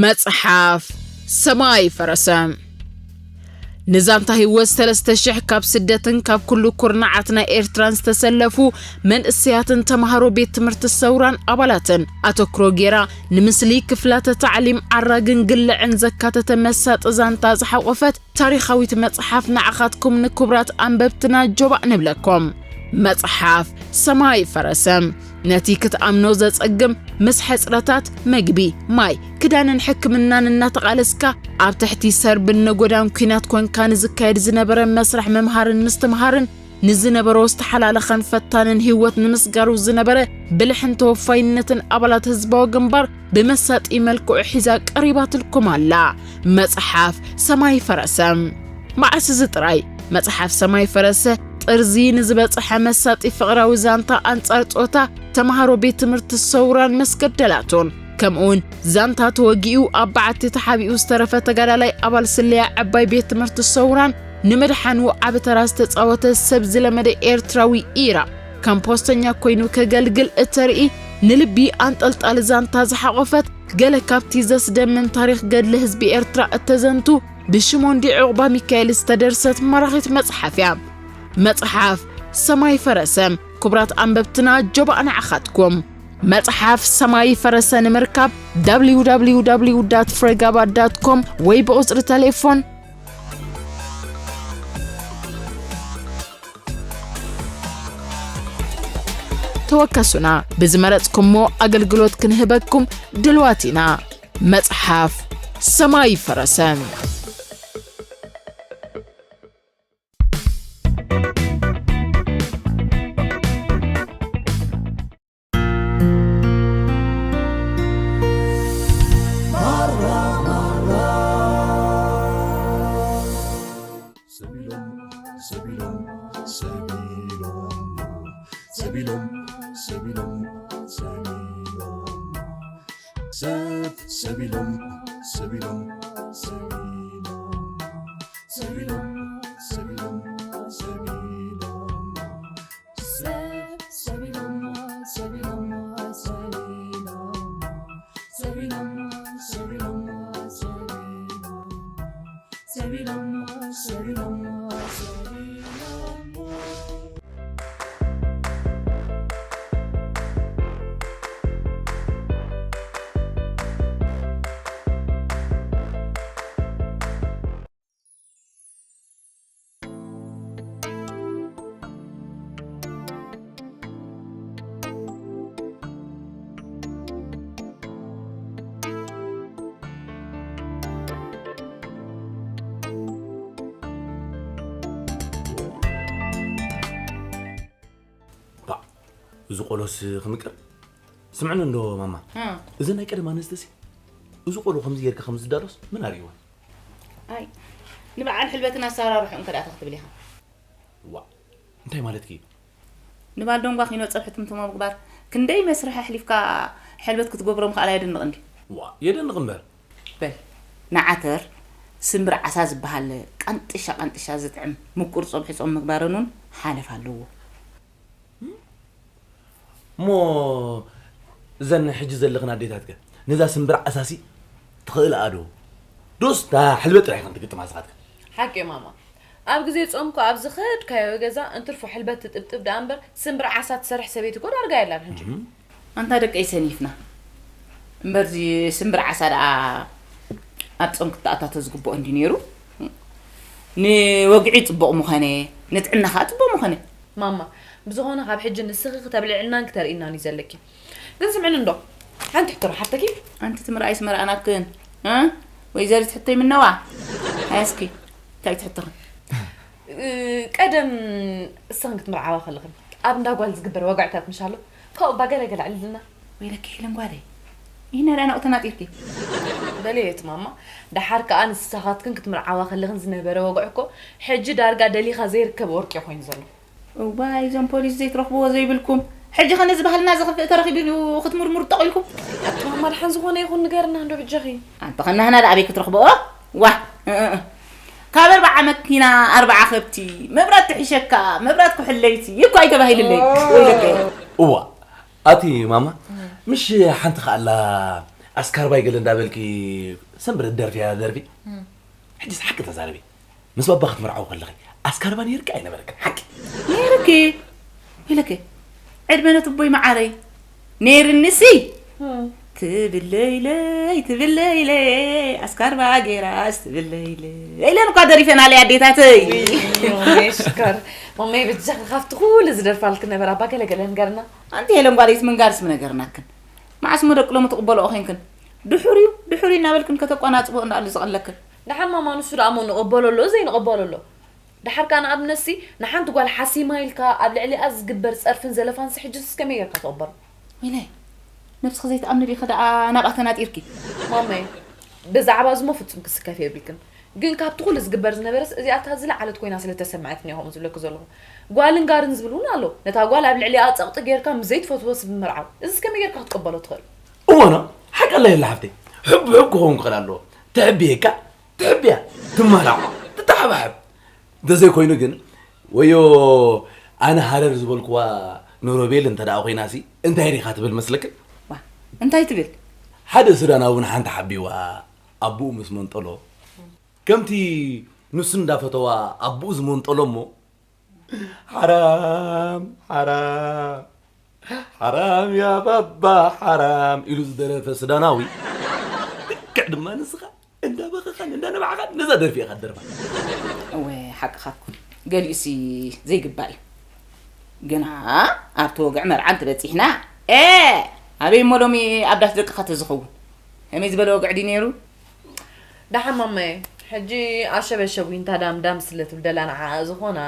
መጽሓፍ ሰማይ ፈረሰ። ንዛንታ ህይወት ሰለስተ ሽሕ ካብ ስደትን ካብ ኩሉ ኩርናዓት ናይ ኤርትራን ዝተሰለፉ መንእሰያትን ተማሃሮ ቤት ትምህርቲ ሰውራን ኣባላትን ኣተኩሮ ጌራ ንምስሊ ክፍላተ ታዕሊም ዓራግን ግልዕን ዘካተተ መሳጢ ዛንታ ዝሓቖፈት ታሪኻዊት መጽሓፍ ንዓኻትኩም ንክቡራት ኣንበብትና ጆባእ ንብለኩም። መጽሓፍ ሰማይ ፈረሰ። ነቲ ክትኣምኖ ዘጸግም፣ ምስ ሕጽረታት መግቢ፣ ማይ፣ ክዳንን ሕክምናን እናተቓለስካ፣ ኣብ ትሕቲ ሰርብን ነጎዳን ኲናት ኮንካ ንዝካየድ ዝነበረ መስርሕ ምምሃርን ምስትምሃርን፣ ንዝነበሮ ዝተሓላለኸን ፈታንን ህይወት ንምስጋሩ ዝነበረ ብልሕን ተወፋይነትን ኣባላት ህዝባዊ ግንባር ብመሳጢ መልክዑ ሒዛ ቀሪባትልኩም ኣላ። መጽሓፍ ሰማይ ፈረሰ። መዓስ እዚ ጥራይ መጽሓፍ ሰማይ ፈረሰ ጥርዚ ንዝበጽሐ መሳጢ ፍቕራዊ ዛንታ ኣንጻር ጾታ ተማሃሮ ቤት ትምህርቲ ሰውራን መስገደላቱን፣ ከምኡውን ዛንታ ተወጊኡ ኣብ በዓቲ ተሓቢኡ ዝተረፈ ተጋዳላይ ኣባል ስለያ ዕባይ ቤት ትምህርቲ ሰውራን ንምድሓኑ ዓቢ ተራ ዝተጻወተ ሰብ ዝለመደ ኤርትራዊ ኢራ ከም ፖስተኛ ኮይኑ ከገልግል እተርኢ ንልቢ ኣንጠልጣሊ ዛንታ ዝሓቖፈት ገለ ካብቲ ዘስደምም ታሪኽ ገድሊ ህዝቢ ኤርትራ እተዘንቱ ብሽሞንዲ ዑቕባ ሚካኤል ዝተደርሰት ማራኺት መጽሓፍ እያ። መጽሓፍ ሰማይ ፈረሰ። ክቡራት ኣንበብትና ጆባእ ንዓኻትኩም። መጽሓፍ ሰማይ ፈረሰ ንምርካብ www ፍሬጋባ ዳት ኮም ወይ ብቁጽሪ ተሌፎን ተወከሱና። ብዝመረጽኩሞ ኣገልግሎት ክንህበኩም ድልዋት ኢና። መጽሓፍ ሰማይ ፈረሰ። ሰቢሎም፣ ሰቢሎም፣ ሰቢሎም፣ ሰቢሎም፣ ሰቢሎም፣ ሰብ ሰቢሎም፣ ሰቢሎም፣ ሰቢሎም፣ ሰቢሎም፣ ሰቢሎም፣ ሰቢሎም፣ ሰብ ሰቢሎም፣ ሰቢሎም፣ ሰቢሎም፣ ሰቢሎም፣ ሰቢሎም፣ ሰቢሎም፣ ሰቢሎም፣ ሰቢሎም፣ ሰቢሎም። ባ፣ እዚ ቆሎስ ክምቅር። ስምዕኒ እንዶ ማማ፣ እ። እዚ ናይ ቀደም ኣንስትሲ፣ እዚ ቆሎ ከምዚ ጌርካ ከም ዝዳሎስ መን ኣርእይዋ? ኣይ፣ ንበዓል ሕልበትን ኣሰራርሕኡን ከ ደኣ እንታይ ክትብል ኢኻ? ዋ፣ እንታይ ማለትኪ? ንባል ደንጓ ኪኖ ጸብሒ ትምትሞ ምግባር ክንደይ መስርሕ ኣሕሊፍካ ሕልበት ክትገብሮ ምኽኣል ኣየድንቕን ድዩ? ዋ፣ የደንቕ እምበር። በል፣ ንዓተር ስምብር ዓሳ ዝበሃል ቃንጥሻ ቃንጥሻ ዝጥዕም ምቁር ጸብሒ ጾም ምግባረን እውን ሓለፍ ኣለዎ። እሞ እዘን ሕጂ ዘለኽን ኣዴታትከ ነዛ ስምብር ዓሳሲ ትኽእልኣ ዶ? ዶስ እታ ሕልበት ጥራሕ ኢኽን ትግጥማ ንስኻትከ? ሓቂ ማማ። ኣብ ግዜ ጾም እኮ ኣብ ዝኸድካዮ ገዛ እንትርፎ ሕልበት ትጥብጥብ ደኣ እምበር ስምብር ዓሳ ትሰርሕ ሰበይቲ እኮ ዳርጋ የላን ሕጂ። እም። ኣንታ ደቀይ ሰኒፍና። እምበርዚ ስምብር ዓሳ ደኣ ኣብ ጾም ክተኣታቶ ዝግብኦ እንዲ ነይሩ። ንወግዒ ጽቡቕ ምኾነ፣ ንጥዕና ኸኣ ጽቡቕ ምኾነ። ማማ፣ ብዝኾነ ካብ ሕጂ ንስኺ ክተብልዕናን ክተርእይናን እዩ ዘለኪ። ግን ስምዕኒ እንዶ፣ ሓንቲ ሕቶ ዶ ሓተኪ? ኣንቲ ትምርኣይስ መርኣናክን፣ እ? ወይዘሪት ሕቶይ ምነዋ? ሃያ እስኪ፣ እንታይ ትሕተኽን? እ፣ ቀደም እስኽን ክትምርዓዋ ከለኽን፣ ኣብ እንዳ ጓል ዝግበር ወግዕታት ምሽ ኣሎ? ካብኡ እባ ገለ ገለ ኣዕልልና። ወይለኪ ሄለን ጓለይ፣ ይህና ደኣ ናብኡ ተናጢርኪ። በለየት ማማ፣ ደሓር ከኣ ንስኻትክን ክትምርዓዋ ከለኽን ዝነበረ ወግዒ እኮ፣ ሕጂ ዳርጋ ደሊኻ ዘይርከብ ወርቂ ኮይኑ ዘሎ። እዋይ፣ እዞም ፖሊስ ዘይትረኽብዎ ዘይብልኩም። ሕጂ ኸ ነዚ ባህልና ዘኽፍእ ተረኺቡ ኢሉ ክትምርምሩ ጠቕ ኢልኩም? ኣቲ ማማ፣ ደሓን ዝኾነ ይኹን ንገርና እንዶ ብጃኺ። ኣንቲ ኸናህና ደኣ ኣበይ ክትረኽብኦ? ዋ፣ እ፣ እ፣ እ። ካብ ኣርብዓ መኪና ኣርብዓ ከብቲ፣ መብራት ትሕሸካ፣ መብራት ኩሕለይቲ እኮ ኣይተባሂልለይ። ኦ። ወይለከ። እዋ፣ ኣቲ ማማ፣ ምሽ ሓንቲ ከኣላ ኣስካርባይ ገለ እንዳበልኪ ሰንብረ ደርፊያ ደርፊ። ሕጂስ ሓቂ ተዛረቢ። ምስ ባባ ክትምርዓው ከለኺ ኣስካርባ ነይርኪ ኣይነበረክን? ሓቂ ነይርኪ። ኢለኪ፣ ዕድመ ነትቦይ መዓረይ። ነይርንሲ። ትብለይለይ፣ ትብለይለይ፣ ኣስካርባ ጌራስ ትብለይለይ ኢለን እኳ ደሪፈናለይ ኣዴታተይ። ሽኮር። ማመይ፣ ብጃኺ ካብቲ ኩሉ ዝደርፋልኪ ነበራ እባ ገለ ገለ ንገርና። ኣንቲ ሄለን ጓለይስ ምንጋርስ ምነገርናክን። መዓስ እሞ ደቂ ሎሚ ትቕበልኦ ኾይንክን? ድሑር እዩ፣ ድሑር እዩ እናበልክን ከተቋናጽብኦ እንዳኣሉ ዝቐለክን። ደሓን ማማ፣ ንሱ ደኣ እሞ ንቕበሎ ኣሎ፣ ዘይንቕበሎ ኣሎ። ደሓር ከኣ ንኣብነትሲ ንሓንቲ ጓል ሓሲማ ኢልካ ኣብ ልዕሊኣ ዝግበር ጸርፍን ዘለፋንሲ ሕጅስ ከመይ ጌርካ ትቕበሎ? ወይለይ፣ ነብስኺ ዘይትኣምኒ ዲኺ ደኣ ናብኣ ተናጢርኪ? ማመይ፣ ብዛዕባ እዚ እሞ ፍጹም ክስከፊ የብልክን። ግን ካብቲ ኩሉ ዝግበር ዝነበረስ እዚኣታ ዝለዓለት ኮይና ስለ ተሰምዐትኒ እየ ከምኡ ዝብለኪ ዘለኹ። ጓልን ጋርን ዝብል እውን ኣሎ። ነታ ጓል ኣብ ልዕሊኣ ጸቕጢ ጌርካ ምስ ዘይትፈትዎ ስብ ምምርዓው። እዚስ ከመይ ጌርካ ክትቅበሎ ትኽእል? እወ፣ ሓቂ ኣላ የላ ሓፍተይ። ሕቡ ሕቡ ክኸውን ክኽእል ኣለዎ። ትሕብየካ፣ ትሕብያ፣ ትመራዖ፣ ትተሓባሕብ። እንተዘይኮይኑ ግን፣ ወዮ ኣነ ሃረር ዝበልክዋ ንሮቤል እንተ ደኣ ኮይናሲ፣ እንታይ ዲኻ ትብል መስለክን? ዋ፣ እንታይ ትብል? ሓደ ሱዳናዊ ንሓንቲ ሓቢዋ፣ ኣቦኡ ምስ መንጠሎ፣ ከምቲ ንሱ እንዳፈተዋ ኣቦኡ ዝመንጠሎ እሞ፣ ሓራም፣ ሓራም፣ ሓራም ያ ባባ ሓራም ኢሉ ዝደረፈ ሱዳናዊ፣ ልክዕ ድማ ንስኻ እንዳበኸኻን እንዳነባዕኻን ነዛ ደርፊ ኢኻ ትደርፋ። እወ፣ ሓቅኻ እኮ። ገሊኡሲ ዘይግባእ እዩ። ግና ኣብቲ ወግዒ መርዓ እንተበጺሕና፣ ኤ፣ ኣበይ እሞ ሎሚ ኣብ ዳስ ደቅኻ ተዝኸውን? ከመይ ዝበለ ወግዒ ድዩ ነይሩ? ደሓን ማማየ፣ ሕጂ ኣሸበሸብ ዊንታ ዳም ዳም ስለ ትብል ደላ ንዓኣ ዝኾና፣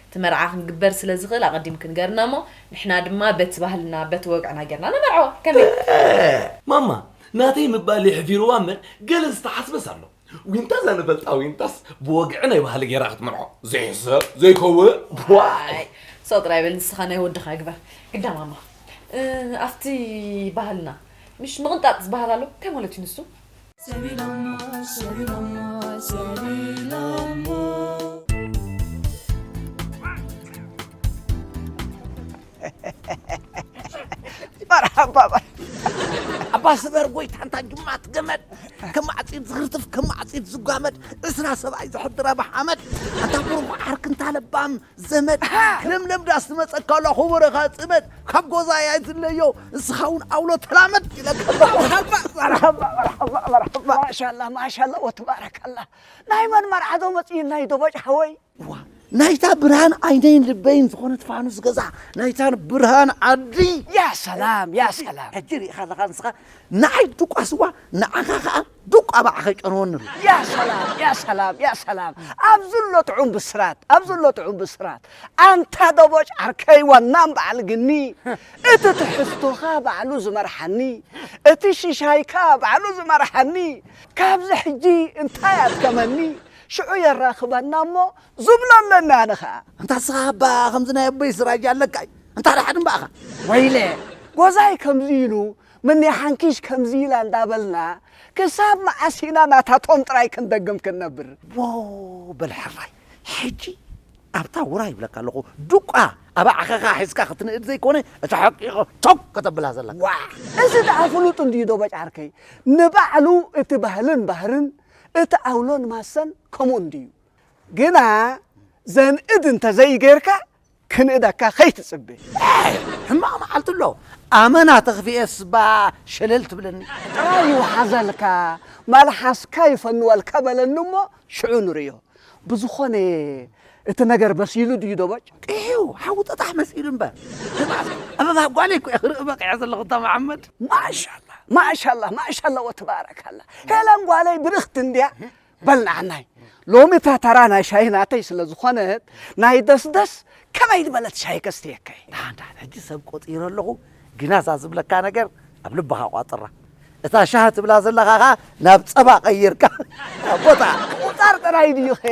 እቲ መርዓ ክንግበር ስለ ዝኽእል ኣቐዲምኪ ንገርና እሞ፣ ንሕና ድማ በቲ ባህልና፣ በቲ ወግዕና ጌርና ነመርዓዋ። ከመይ? እ፣ ማማ፣ ናተይ ምባል የሕፊርዋ እምበር፣ ገለ ዝተሓስበስ ኣሎ። ዊንታ እዛ ንፈልጣ ዊንታስ ብወግዒ ናይ ባህሊ ጌራ ክትመርዖ። ዘይሕሰብ፣ ዘይከውን፣ ዋይ። ኣይ፣ ሰው ጥራይ በል፣ ንስኻ ናይ ወድኻ ግበር። ግዳ ማማ፣ እ፣ ኣብቲ ባህልና፣ ምሽ ምቕንጣጥ ዝበሃል ኣሎ? እንታይ ማለት እዩ ንሱ? ሰቢሎሞ፣ ሰቢሎሞ፣ ሰቢሎሞ። መርሓባ፣ መርሓባ። ኣባ ስበር ጎይታ፣ እንታ ጅማት ገመድ፣ ከም ዓጺድ ዝኽርትፍ፣ ከም ዓጺድ ዝጓመድ፣ እስራ ሰብኣይ ዘሕድር ኣብ ሓመድ፣ ኣንታ ብሩኽ ዓርኪ፣ እንታ ለባም ዘመድ፣ ለምለም ዳስ ትመጸካ ኣላ፣ ክቡርኻ ጽመድ፣ ካብ ጎዛይ ኣይትለዮ፣ ንስኻ እውን ኣውሎ ተላመድ ኢለካ ኣለኹ። መርሓባ፣ መርሓባ፣ መርሓባ፣ መርሓባ። ማሻላ፣ ማሻላ፣ ወትባረካላ። ናይ መን መርዓ ዶ መጽዩ፣ ናይ ዶቦጭ ሓወይ? ዋ፣ ናይታ ብርሃን ዓይነይን ልበይን ዝኾነት ፋኑስ ገዛ፣ ናይታ ብርሃን ዓዲ። ያ ሰላም፣ ያ ሰላም። ሕጂ ርኢኻ ኣለኻ ንስኻ፣ ንዓይ ድቋ ስዋ፣ ንዓኻ ኸኣ ድቋ ባዕኸ ጨንወኒ ኣሎ። ያ ሰላም፣ ያ ሰላም፣ ያ ሰላም። ኣብ ዘሎ ጥዑም ብስራት፣ ኣብ ዘሎ ጥዑም ብስራት። ኣንታ ደቦጭ ዓርከይ ዋና በዓል ግኒ፣ እቲ ትሕዝቶኻ ባዕሉ ዝመርሓኒ፣ እቲ ሽሻይካ ባዕሉ ዝመርሓኒ፣ ካብዚ ሕጂ እንታይ ኣድከመኒ? ሽዑ የራኽበና እሞ ዝብሎ ኣለኒ ኣነ ኸኣ። እንታ ንስኻ እባ ከምዚ ናይ ኣቦይ ስራጃ ኣለካ እዩ። እንታ ደሓን እምበኣኻ። ወይለ፣ ጎዛይ ከምዚ ኢሉ፣ ምኒ ሓንኪሽ ከምዚ ኢላ እንዳበልና፣ ክሳብ መዓስ ኢና ናታቶም ጥራይ ክንደግም ክንነብር? ዎ፣ በል ሕራይ። ሕጂ ኣብታ ውራ ይብለካ ኣለኹ፣ ዱቋ ኣብ ዓኸኻ ሒዝካ ክትንእድ ዘይኮነ፣ እታ ሓቂኻ ቾክ ከተብላ ዘለካ። ዋ፣ እዚ ደኣ ፍሉጥ እንድዩ ዶ በጫርከይ? ንባዕሉ እቲ ባህልን ባህርን፣ እቲ ኣውሎን ማሰን ከምኡ እንድዩ። ግና ዘንእድ እንተዘይጌርካ፣ ክንእደካ ከይትጽበ። ሕማቕ መዓልቲ ኣሎ። ኣመና ተኽፊኤስ ባ ሸለል ትብለኒ። ጥራይ ይውሓዘልካ፣ መልሓስካ ይፈንወልካ በለኒ እሞ ሽዑ ንርእዮ። ብዝኾነ እቲ ነገር በሲሉ ድዩ ደቦጭ? ጥሒው፣ ሓዊ ጠጣሕ መሲሉ እምበር። ንብዓት ኣበባ ጓለይ እኮ እየ ክርኢ በቂዐ ዘለኹ እታ መሓመድ። ማሻላ፣ ማሻላ፣ ማሻላ ወትባረካላ። ሄለን ጓለይ ብርኽቲ እንድያ። በል ንዓናይ፣ ሎሚ እታ ተራ ናይ ሻሂ ናተይ ስለ ዝኾነት፣ ናይ ደስደስ ከመይ ዝበለት ሻሂ ከስትየካ እየ። ደሓን፣ ደሓን፣ ሕጂ ሰብ ቆጺረ ኣለኹ፣ ግና እዛ ዝብለካ ነገር ኣብ ልብኻ ቋጽራ። እታ ሻሂ ትብላ ዘለኻ ኸኣ ናብ ጸባ ቀይርካ፣ ኣብ ቦታ ምቁጻር ጥራይ ድዩኸ?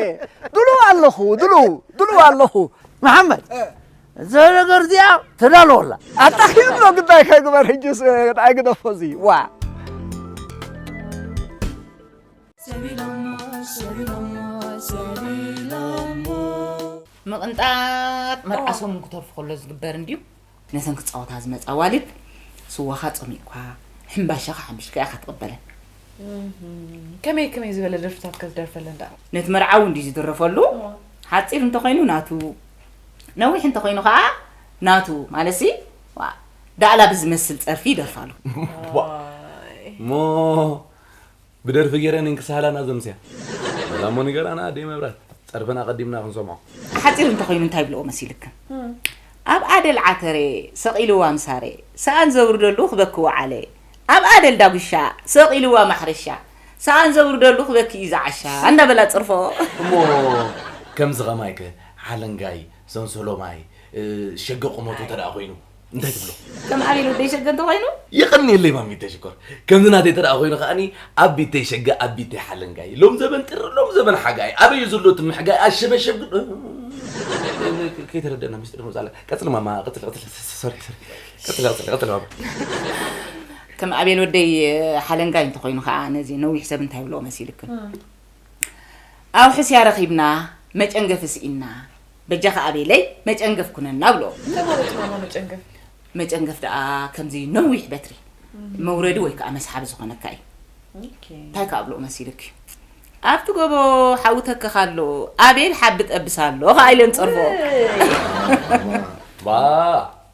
ድሉው ኣለኹ፣ ድሉው፣ ድሉው ኣለኹ። መሓመድ፣ እ። እዛ ነገር እዚኣ ተዳለወላ። ኣታ ኪድ ዶ ግዳይ ከግበር፣ ሕጅስ እንታይ ግደፎ እዚ? ዋ። ሰቢሎሞ፣ ሰቢሎሞ፣ ሰቢሎሞ። ምቕንጣጥ መርዓ እዋ። ሰሙን ክተርፉ ከሎ ዝግበር እንድዩ። ነተን ክጻወታ ዝመጻ ኣዋልድ ስዋኻ ጸሚቕኳ፣ ሕምባሻኻ ሓምቢሽካ ኢኻ ትቕበለን። እህም። ከመይ ከመይ ዝበለ ደርፍታት ከ ትደርፈለን ደኣ? ነቲ መርዓ እውን ድዩ ዝድረፈሉ? ሓጺር እንተኾይኑ ናቱ፣ ነዊሕ እንተኾይኑ ከዓ ናቱ ማለትሲ፣ ዋ፣ ዳዕላ ብዝመስል ጸርፊ ይደርፋሉ። እሞ ብደርፊ ገይረን እንክሳሃላና ዘምስያ። በላ እሞ ንገራና ኣደይ መብራት፣ ጸርፍና ቀዲምና ክንሰምዖ። ሓጺር እንተኾይኑ እንታይ ብልኦ መሲልክን? ኣብ ኣደል ዓተሬ ሰቒልዋ ምሳሬ፣ ሰኣን ዘውርደሉ ክበኪ ወዓለ። ኣብ ኣደል ዳጉሻ ሰቒልዋ ማሕረሻ፣ ሰኣን ዘውርደሉ ክበኪ እዩ ዝዓሻ። እንዳበላ ጽርፎ። እሞ ከምዚ ኸማይከ ሓለንጋይ፣ ሰንሰሎማይ፣ እ፣ ሸገ ቁመቱ ተደኣ ኮይኑ እንታይ ትብሎ? ከም ኣቤል ወደይ ሸገ እንተኾይኑ? የቐንየለይ ማሚተይ ሽኮር። ከምዚ ናተይ ተደኣ ኮይኑ ከኣኒ ኣብ ቢተይ ሸገ ኣብ ቢተይ ሓለንጋይ። ሎም ዘበን ጥሪ ሎም ዘበን ሓጋይ። ኣበይ እዩ ዘሎ እቲ ምሕጋይ ኣሸበሸብ ግን ከይተረደና ሚስጥር መውጻላ። ቀጽል ማማ ቀጽል ቀጽል ሶሪ ሶሪ። ቀጽል ቀጽል ቀጽል ማማ። ከም ኣቤል ወደይ ሓለንጋይ እንተኾይኑ ከዓ ነዚ ነዊሕ ሰብ እንታይ ብሎ መሲልክን? ኣውሕስያ ረኺብና መጨንገፊ ስኢንና። በጃኻ ኣቤለይ መጨንገፍ ኩነና ብልኦ። እንታይ ማለት እዩ ማማ መጨንገፍ? መጨንገፍ ደኣ ከምዚ ነዊሕ በትሪ መውረዲ ወይ ከዓ መስሓቢ ዝኾነካ እዩ። እንታይ ከዓ ብልኦ መሲልክ እዩ? ኣብቲ ጎቦ ሓዊ ተክኽ ኣሎ፣ ኣቤል ሓቢ ጠብስ ኣሎ ከዓ ኢለን ፀርፎ። ባ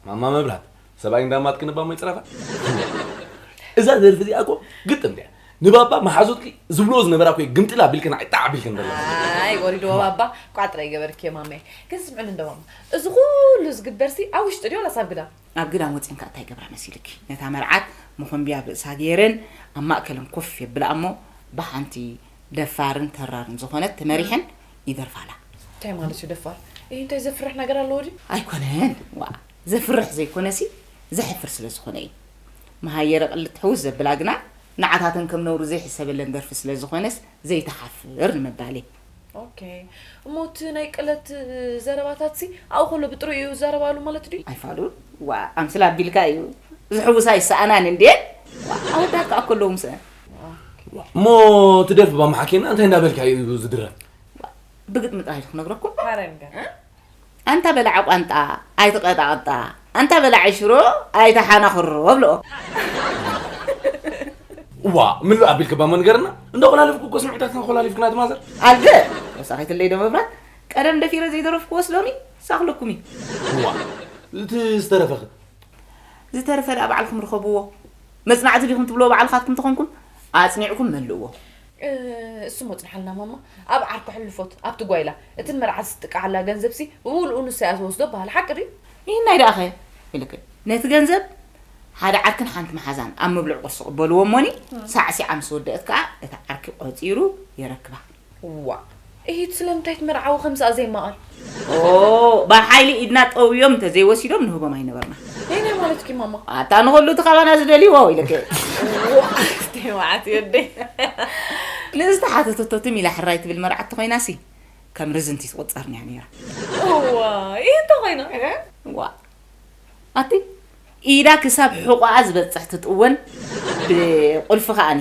ማማ መብላት ሰብኣይ እንዳማት ክንባ ሞ ይፅረፋ። እዛ ደርፊ እዚኣ እኮ ግጥም ድያ። ንባባ መሓዙትኪ ዝብልዎ ዝነበራ እኮ ግምጥል ኣቢልክን ዓይጣዕ ኣቢልክን ደላ። ኣይ ወሪድዎ ባባ ቋጥረ ይገበርኪ ማመይ። ግን ስምዕኒ እንዶ ማማ፣ እዚ ኩሉ ዝግበር ሲ ኣብ ውሽጢ ድዮ ወላስ ኣብ ግዳም? ኣብ ግዳም ወፂን ከዓ እንታይ ገብራ መሲልኪ? ነታ መርዓት መኾንብያ ኣብ ርእሳ ገይረን ኣብ ማእከለን ኮፍ የብላ እሞ ብሓንቲ ደፋርን ተራርን ዝኾነት ተመሪሐን ይደርፋላ። እንታይ ማለት እዩ ደፋር? ይህ እንታይ ዘፍርሕ ነገር ኣለዎ ድዩ? ኣይኮነን ዋ ዘፍርሕ ዘይኮነሲ ዘሕፍር ስለ ዝኾነ እዩ። መሃየረ ቅልት ሕውስ ዘብላ ግና ንዓታተን ከም ነውሪ ዘይሕሰበለን ደርፊ ስለ ዝኾነስ ዘይተሓፍር ንምባል እዩ። ኦኬ እሞ እቲ ናይ ቅለት ዘረባታት ሲ ኣብኡ ከሎ ብጥሩ እዩ ዝዛረባሉ ማለት ድዩ? ኣይፋሉን ዋ ኣምስል ኣቢልካ እዩ ዝሕውሳ ይሰኣናን እንዴ ኣወዳት ከዓ ከለዉ ምስአን እሞ እቲ ደርፊ ባማሓኬና እንታይ እንዳበልካ እዩ ዝድረፍ? ብግጥሚ ጥራይ ክነግረኩም። ሓረንገ ኣንታ በላዐ ቋንጣ ኣይትቐጣቕጣ፣ ኣንታ በላዐ ሽሮ ኣይትሓናኽሮ ብልኦ። እዋ ምሉ ኣቢልክ ባሞ ንገርና እንደ ኮላልፍኩ እኮ ስምዕታት ኮላሊፍክና ትማዘር። ኣልገ ወሳኺትለይ ዶ መብራት ቀደም ደፊረ ዘይደረፍክዎስ ሎሚ ሳኽለኩም እዩ። እዋ እቲ ዝተረፈኸ ዝተረፈ ደኣ ባዕልኹም ርኸብዎ። መጽናዕቲ ዲኹም ትብልዎ ባዕልኻትኩም ተኾንኩም ኣጽኒዕኩም መልእዎ። እሱ መጽንሓልና ማማ ኣብ ዓርኩ ሕልፎት ኣብቲ ጓይላ እቲ ንመርዓ ዝጥቃዓላ ገንዘብሲ ብሙሉኡ ንሳ እያ ትወስዶ በሃል ሓቂ ድዩ? ይህናይ ደኣኸ ኢልክ ነቲ ገንዘብ ሓደ ዓርክን ሓንቲ መሓዛን ኣብ ምብልዕ ቁርሲ ቅበልዎ እሞኒ ሳዕሲዓ ምስ ወደአት ከኣ እቲ ዓርኪ ቆጺሩ የረክባ። ዋእ ኢሂት ስለምንታይ ትመርዓዊ ከምስኣ ዘይማቐል። ኦው ብሓይሊ ኢድና ጠውዮም እንተዘይወሲዶም ንህቦም ኣይነበርና። ነይናይ ማለትኪ ማማ። ኣታ ንኹሉ እቲ ካባና ዝደልይዎ ኢለኪ። ተይ መዓት የደይ። ንዝተሓተተቶ ትም ኢላ ሕራይ ትብል መርዓት ተኾይናሲ ከም ርዝንቲ ትቑጸር እያ ነይራ። እዋ ኢሂት እንተኾይና። ዋእ ኣቲ ኢዳ ክሳብ ሕቖኣ ዝበጽሕ ትጥወን ብቁልፊ ከኣኒ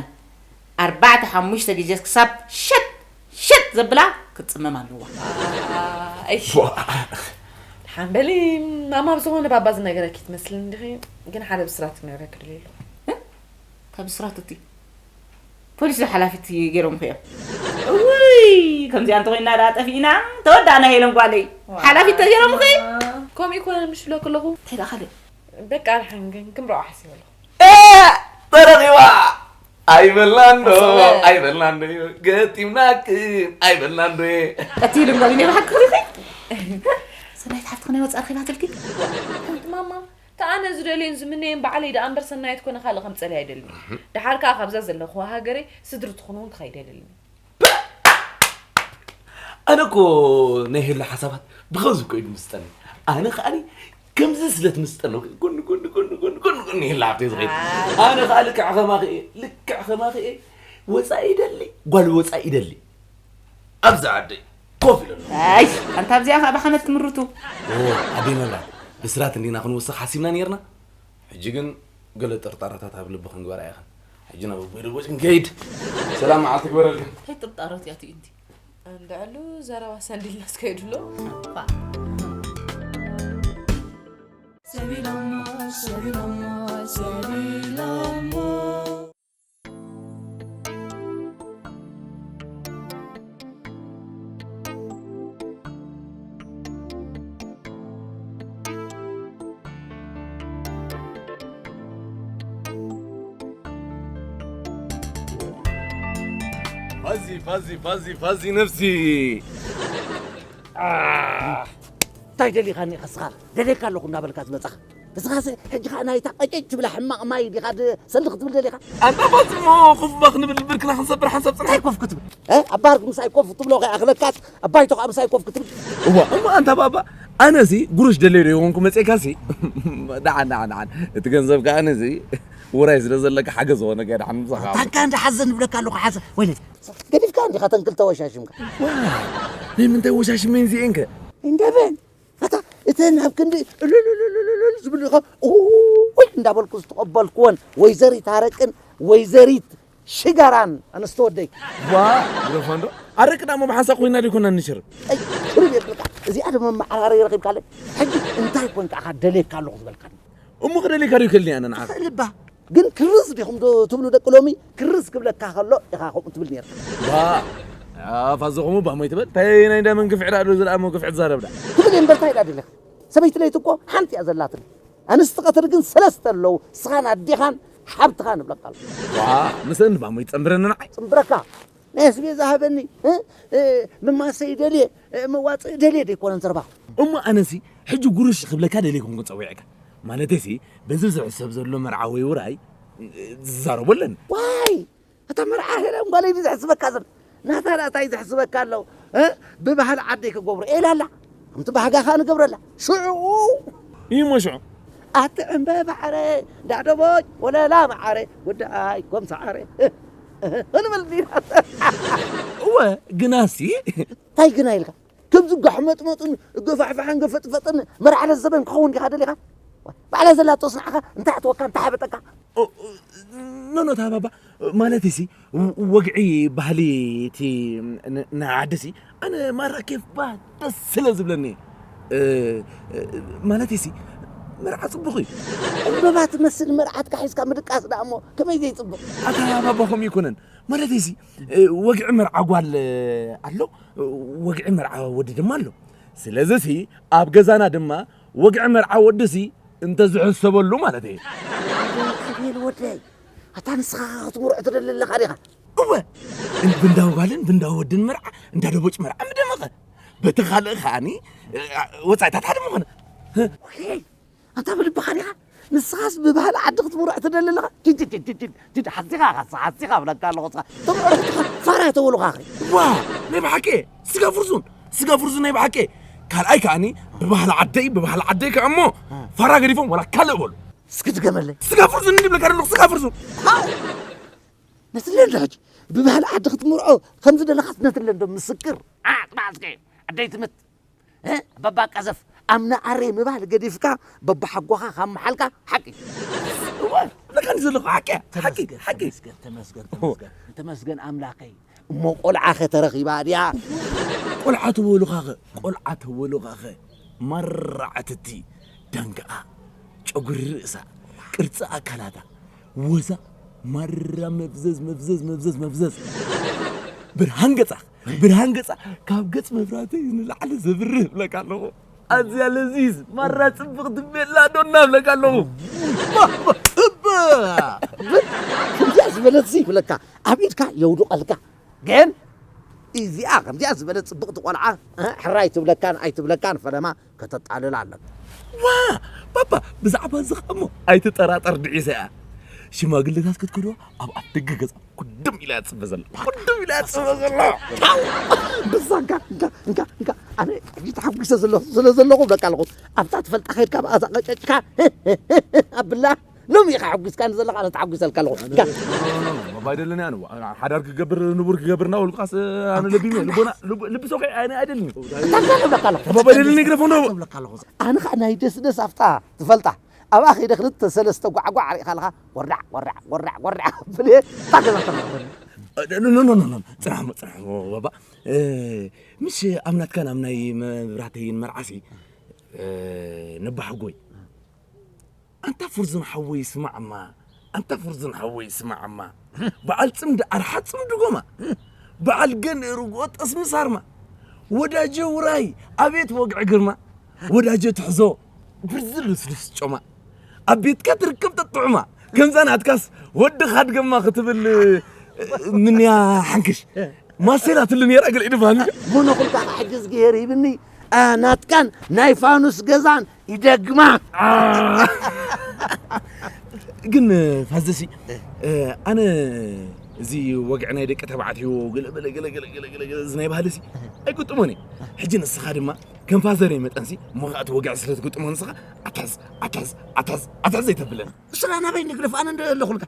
ኣርባዕተ ሓሙሽተ ግዜ ክሳብ ሸጥ ሸጥ ዘብላ ክትጽመም ኣለዋ። ሓንበሊ ማማ ብዝኾነ ባባ ዝነገረኪ ትመስልኒ እንዲኺ ግን ሓደ ብስራት ክነግረኪ ደልየ ኣለኹ። እንታይ ብስራት እቲ ፖሊስ ዶ ሓላፊት ገይሮምኺ እዮም? እውይ ከምዚኣ እንተኾይንና ደኣ ጠፊእና ተወዳእና ሄለን ጓለይ ሓላፊት ተገይሮምኺ? ከምኡ ይኮነን ምሽ ኢለኪ ኣለኹ። እንታይ ደኣ ካልእ? በቃ ኣድሓን ግን ክንረኦ ሓሲበ ኣለኹ። እ ተረኺባ ኣይበልናን ዶ ኣይበልናን ዶ ገጢምናክን ኣይበልናን ዶ ቀቲሉ እምበር ናይ ብሓቂ ክሪኺ ሰናይት ሓፍትኺ ናይ ወፃእ ረኺባትልኪ ሓንቲ ማማ ተኣነ ዝደልዮን ዝምነዮን ባዕለይ ደኣ እምበር ሰናይት ኮነ ካልእ ከምፀልያ ኣይደልን ደሓር ከዓ ካብዛ ዘለኹዋ ሃገረይ ስድሪ ትኹን እውን ክኸይድ ኣይደልን ኣነ እኮ ናይ ሄሉ ሓሳባት ብኸምዚ እኮ እዩ ዝምስጠኒ ኣነ ከዓኒ ከምዚ ስለ ትምስጠኒ ጎኒ ጎኒ ጎኒ ጎኒ ጎኒ ጎኒ ሄሉ ሃብተይ ዝኸይድ ኣነ ከዓ ልክዕ ከማኺ እየ ልክዕ ከማኺ እየ ወፃኢ ይደሊ ጓል ወፃኢ ይደሊ ኣብዛ ዓደይ ኮፍ ኢለ ኣለኹ ኣይ ኣንታ ኣብዚኣ ከዓ ብሓመድ ትምርቱ ኣደይ መብራት ብስራት እንዲና ክንውስኽ ሓሲብና ነይርና ሕጂ ግን ገለ ጥርጣረታት ኣብ ልቢ ክንግበራ ኢኽን ሕጂ ናብ ኣቦይ ደቦጭ ክንከይድ ሰላም መዓልቲ ግበረልክን እንታይ ጥርጣረት እያ ትእንቲ እንድዕሉ ዘረባ ሰንዲልና እስከይድሎ ሰቢሎሞ፣ ሰቢሎሞ፣ ሰቢሎሞ። ፋዚ፣ ፋዚ፣ ፋዚ፣ ፋዚ ነፍሲ። እንታይ ደሊኻኒ ኢኻ እስኻ? ደልየካ ኣለኹ እንዳበልካ ዝመጻኻ። እስኻስ ሕጂ ኸኣ ናይታ ቀጨጭ ትብላ ሕማቕ ማይ ዲኻ ድ-፣ ሰልኽ ትብል ደሊኻ? ኣንታ ፋዚ እሞ ኮፍ እባ ክንብል ብርክና ክንሰብር ሓንሳብ ጽንሕ። እንታይ ኮፍ ክትብል? እ? ኣብ ባህርክ ምሳይ ኮፍ ትብሎ ከይኣኽለካስ ኣብ ባይቶ ኸኣ ምሳይ ኮፍ ክትብል? እዋ፣ እሞ ኣንታ ባባ፣ ኣነሲ ጉሩሽ ደለየ ዶ ይኾንኩ መጺኤካሲ? ደሓን፣ ደሓን፣ ደሓን። እቲ ገንዘብ ከኣ ኣነሲ ውራይ ስለ ዘለካ ሓገዝ ኾነ ከድሓን ምሳኻ። ታንካ እንዳ ሓዘ ንብለካ ኣለኹ፣ ሓዘ። ወይለ፣ ገዲፍካ እንዲኻ ተን ክልተ ወሻሽምካ። ዋ፣ ናይ ምንታይ ወሻሽመይ እዚኤንከ? እንደበል። ኣታ እተን ኣብ ክንዲ እልልልልልል ዝብሉ ኢኻ፣ ኡይ እንዳበልኩ ዝተቐበልኩወን ወይዘሪት ኣረቅን ወይዘሪት ሽጋራን ኣንስቲ ወደይ። ዋ፣ ግረፎ እንዶ። ኣረቂ ዳሞ ብሓንሳብ ኮይና ደይኮና ንሽር። ኣይ፣ ትርብ የብልካ። እዚኣ ድማ መዓራረይ ረኺብካለይ። ሕጂ እንታይ ኮንካ ኢኻ ደልየካ ኣለኹ ዝበልካኒ? እሞ ክደልየካ ዶ ይከልኒ ኣነ ንዓኻ? ልባ። ግን ክርዝ ዲኹም ዶ ትብሉ ደቂ ሎሚ? ክርዝ ክብለካ ከሎ ኢኻ ከምኡ ትብል ነይርካ። ዋ፣ ኣፋ ዝኾሙ ባሞ ይትበል። እንታይ ናይ እንዳ መን ግፍዒ ደኣ ዶ ዝረኣሞ ግፍዒ ትዛረብ ደኣ? ትብል እየ እምበር እንታይ ደኣ ደሊኻ? ሰበይቲ ለይቲ እኮ ሓንቲ እያ ዘላትኒ። ኣንስቲ ቀትሪ ግን ሰለስተ ኣለዉ። ስኻን ኣዴኻን ሓብትኻን እብለካ ኣለኹ። ዋ፣ ምስአን ባሞ ይጸንብረኒ ንዓይ። ጽንብረካ። ናይ ኣስቤዛ ሃበኒ፣ እ? እ፣ መማሰይ ደልየ፣ እ፣ መዋጽኢ ደልየ ደይኮነን ዘረባኹ። እሞ ኣነሲ ሕጂ ጉርሽ ክብለካ ደልየ ኮንኩ ጸዊዐካ። ማለተይሲ፣ በዚ ዝሕሰብ ዘሎ መርዓ ወይ ውራይ፣ እ፣ ዝዛረቦ ኣለኒ። ዋይ! እታ መርዓ ሄለን ጓለይ ድዩ ዘሕስበካ ዘሎ? ናታ ናታይ ዘሕስበካ ኣለዉ? እ? ብባህሊ ዓደይ ክገብሮ ኢላ ኣላ። ከምቲ ባህጋ ኸኣ ንገብረላ። ሽዑ እዩ እሞ ሽዑ። ኣቲ ዕምበባ ዓረ፣ ዳዕደቦይ ወለላ መዓረ፣ ጉዳይ ኮም ሰዓረ። እ፣ እ፣ ክንብል ዲና። እወ፣ ግናሲ። እንታይ ግና ኢልካ? ከምዚ ጋሕመጥመጥን ገፋሕፋሕን ገፈጥፈጥን መርዓ ለዘበን ክኸውን ዲኻ ደሊኻ? ባዕላ ዘላቶስ ንዓኻ እንታይ ኣተወካ፣ እንታይ ሓበጠካ? ኦ፣ ኖ፣ ኖ፣ ታባባ፣ ማለትሲ፣ ው-፣ ወግዒ ባህሊ እቲ ን-፣ ናይ ዓድሲ፣ ኣነ ማራ ኬፍ ባ ደስ ስለ ዝብለኒ። እ፣ እ፣ ማለትሲ፣ መርዓ ጽቡቕ እዩ። ዕምበባ ትመስል መርዓትካ ሒዝካ ምድቃስ ደኣ እሞ ከመይ ዘይጽቡቕ? ኣታ ባባ ከምኡ ይኮነን። ማለትሲ፣ እ፣ ወግዒ መርዓ ጓል ኣሎ፣ ወግዒ መርዓ ወዲ ድማ ኣሎ። ስለዚሲ፣ ኣብ ገዛና ድማ ወግዒ መርዓ ወድሲ እንተ ዝሕሰበሉ ማለት እየ። ኣቤል ወደይ፣ ኣታ ንስኻ ክትምርዖ ትደሊ ኣለኻ ዲኻ? እወ፣ ብንዳው ጓልን ብንዳው ወድን መርዓ፣ እንዳ ደቦጭ መርዓ ምደመቐ። በቲ ካልእ ከኣኒ፣ እ፣ ወጻኢታት ሓደ ምኾነ። ወይ፣ ኣታ ብልብኻ ዲኻ? ንስኻስ ብባህሊ ዓዲ ክትምርዖ ትደሊ ኣለኻ? ጅድ፣ ጅድ፣ ጅድ፣ ጅድ፣ ጅድ፣ ሓዚኻ፣ ሓዚኻ፣ ሓዚኻ እብለካ ኣለኹ፣ እስኻ ትምርዖ ትኻ፣ ፋራ ተበሉኻኸ። ዋ፣ ናይ ብሓቂ፣ ስጋ ፍርዙን፣ ስጋ ፍርዙን ናይ ብሓቂ። ካልኣይ ከኣኒ፣ ብባህሊ ዓደይ፣ ብባህሊ ዓደይ ከኣ እሞ፣ እ። ፋራ ገዲፎም፣ ወላ ካልእ በሉ። እስኪ ድገመለይ። ስጋ ፍርዙን እንዲ ብለካ ኣለኹ፣ ስጋ ፍርዙን። ሃው! ነትለ እንዶ ሕጂ፣ ብባህሊ ዓዲ ክትምርዖ ከም ዝደለኻስ ነትለ እንዶ ምስክር። ዓ፣ ጽባሕ እስኪ፣ ዓደይ ትምት። እ? በባ ቀዘፍ፣ ኣምና ኣሬ ምባል ገዲፍካ፣ በባ ሓጎኻ ካብ መሓልካ፣ ሓቂ። እወ፣ ለካ እንዲ ዘለኹ፣ ሓቂ፣ ሓቂ፣ ተመስገን፣ ሓቂ። ተመስገን፣ ተመስገን፣ ተመስገን፣ ተመስገን ኣምላኸይ። እሞ ቆልዓ ኸ ተረኺባ ድያ? ቆልዓ ተወሉኻኸ፣ ቆልዓ ተወሉኻኸ፣ ማራ ዕትቲ፣ ዳንጋኣ፣ ጨጉሪ ርእሳ፣ ቅርጺ ኣካላታ፣ ወዛ፣ ማራ መፍዘዝ፣ መፍዘዝ፣ መፍዘዝ፣ መፍዘዝ። ብርሃን ገጻ፣ ብርሃን ገጻ፣ ካብ ገጽ መብራህቲ ንላዕሊ ዘብርህ እብለካ ኣለኹ። ኣዝያ ለዚዝ፣ ማራ ጽብቕቲ ቤላ ዶና እብለካ ኣለኹ። እባ፣ እባ፣ እባ። ከምዚኣ ዝበለት ሲ ይብለካ፣ ኣብ ኢድካ የውድቐልካ። ግን እዚኣ ከምዚኣ ዝበለት ጽብቕቲ ቆልዓ፣ እ፣ ሕራይ ትብለካን ኣይትብለካን ፈለማ ከተጣልላ ኣለካ። ዋ፣ ባባ፣ ብዛዕባ እዚ ኸኣ እሞ ኣይትጠራጠር፣ ድዒሰ እያ። ሽማግለታት ክትከዶ ኣብ ኣፍ ደገ ገዛ ኩድም ኢላ እያ ትጽበ ዘላ። ኩድም ኢላ እያ ትጽበ ዘላ። ታው! ብዛ እንካ፣ እንካ፣ እንካ፣ እንካ። ኣነ ሕጂ ተሓጒሰ ዘሎ-፣ ስለ ዘለኹ እብለካ ኣለኹ። ኣብታ ትፈልጣ ኸይድካ ብኣዛ ቀጨጭካ ኣብላ። ሎሚ ኢኻ ሓጒስካኒ ዘለኻ፣ ኣነ ተሓጒሰልካ ኣለኹ። ጋ- ባባ ኣይደለኒ ኣነ። ሓዳር ክገብር፣ ንቡር ክገብር እናበልኩኻስ ኣነ ለቢመ፣ ልቦና፣ ልብ-፣ ልቢ ሰው ከይ-፣ ኣነ ኣይደልኒ። እንታይ እንታይ እብለካ ኣለኹ? ባባ ኣይደለኒ፣ ግረፎ ነው። እብለካ ኣለኹ። ኣነ ኸዓ ናይ ደስ ደስ ኣብታ ትፈልጣ። ኣብኣ ኸይደ ክልተ ሰለስተ ጓዕጓዕ ርኢኻ ኣለኻ። ወርዳዕ፣ ወርዳዕ፣ ወርዳዕ፣ ወርዳዕ። ብልየ፣ እታ ገዛ ተማኽረኒ። ኖ፣ ኖ፣ ኖ፣ ኖ። ጽናሕ እሞ፣ ጽናሕ እሞ፣ ባባ። እ፣ ምሽ ኣብ ናትካን ኣብ ናይ መብራህተይን መርዓሲ፣ እ፣ ነባሕጎይ። ኣንታ ፍርዙን ሓወይ ስማዕማ፣ ኣንታ ፍርዙን ሓወይ ስማዕማ፣ በዓል ጽምዲ ኣርሓ ጽምዲ ጎማ፣ በዓል ገን ርግኦ ጠስሚ ሳርማ፣ ወዳጀ ውራይ ኣቤት ወግዒ ግርማ፣ ወዳጀ ትሕዞ ብርዚ ልስሉስ ጮማ፣ ኣብ ቤትካ ትርከብ ጠጥዑማ፣ ከምዛ ናትካስ ወዲ ካድገማ ክትብል ምንያ ሓንክሽ ማሴላ ትሉ ነራ ገለ ኢድፋን። ሞኖ ኩልካ ሕጂ ዝግሄር ሂብኒ፣ ኣ፣ ናትካን ናይ ፋኑስ ገዛን ይደግማ። ግን ፋዘሲ፣ ኣነ እዚ ወግዒ ናይ ደቂ ተባዕትዮ ገለ በለ ገለ ገለ ገለ ገለ ገለ እዚ ናይ ባህልሲ ኣይቁጥሞን እየ። ሕጂ ንስኻ ድማ ከም ፋዘረይ መጠንሲ እሞ ከኣ እቲ ወግዒ ስለ ትግጥሞ ንስኻ ኣትሕዝ ኣትሕዝ ኣትሕዝ ኣትሕዝ ዘይተብለኒ። ንስኻ ናበይ ንግደፍ ኣነ እንደ ኣለኹልካ።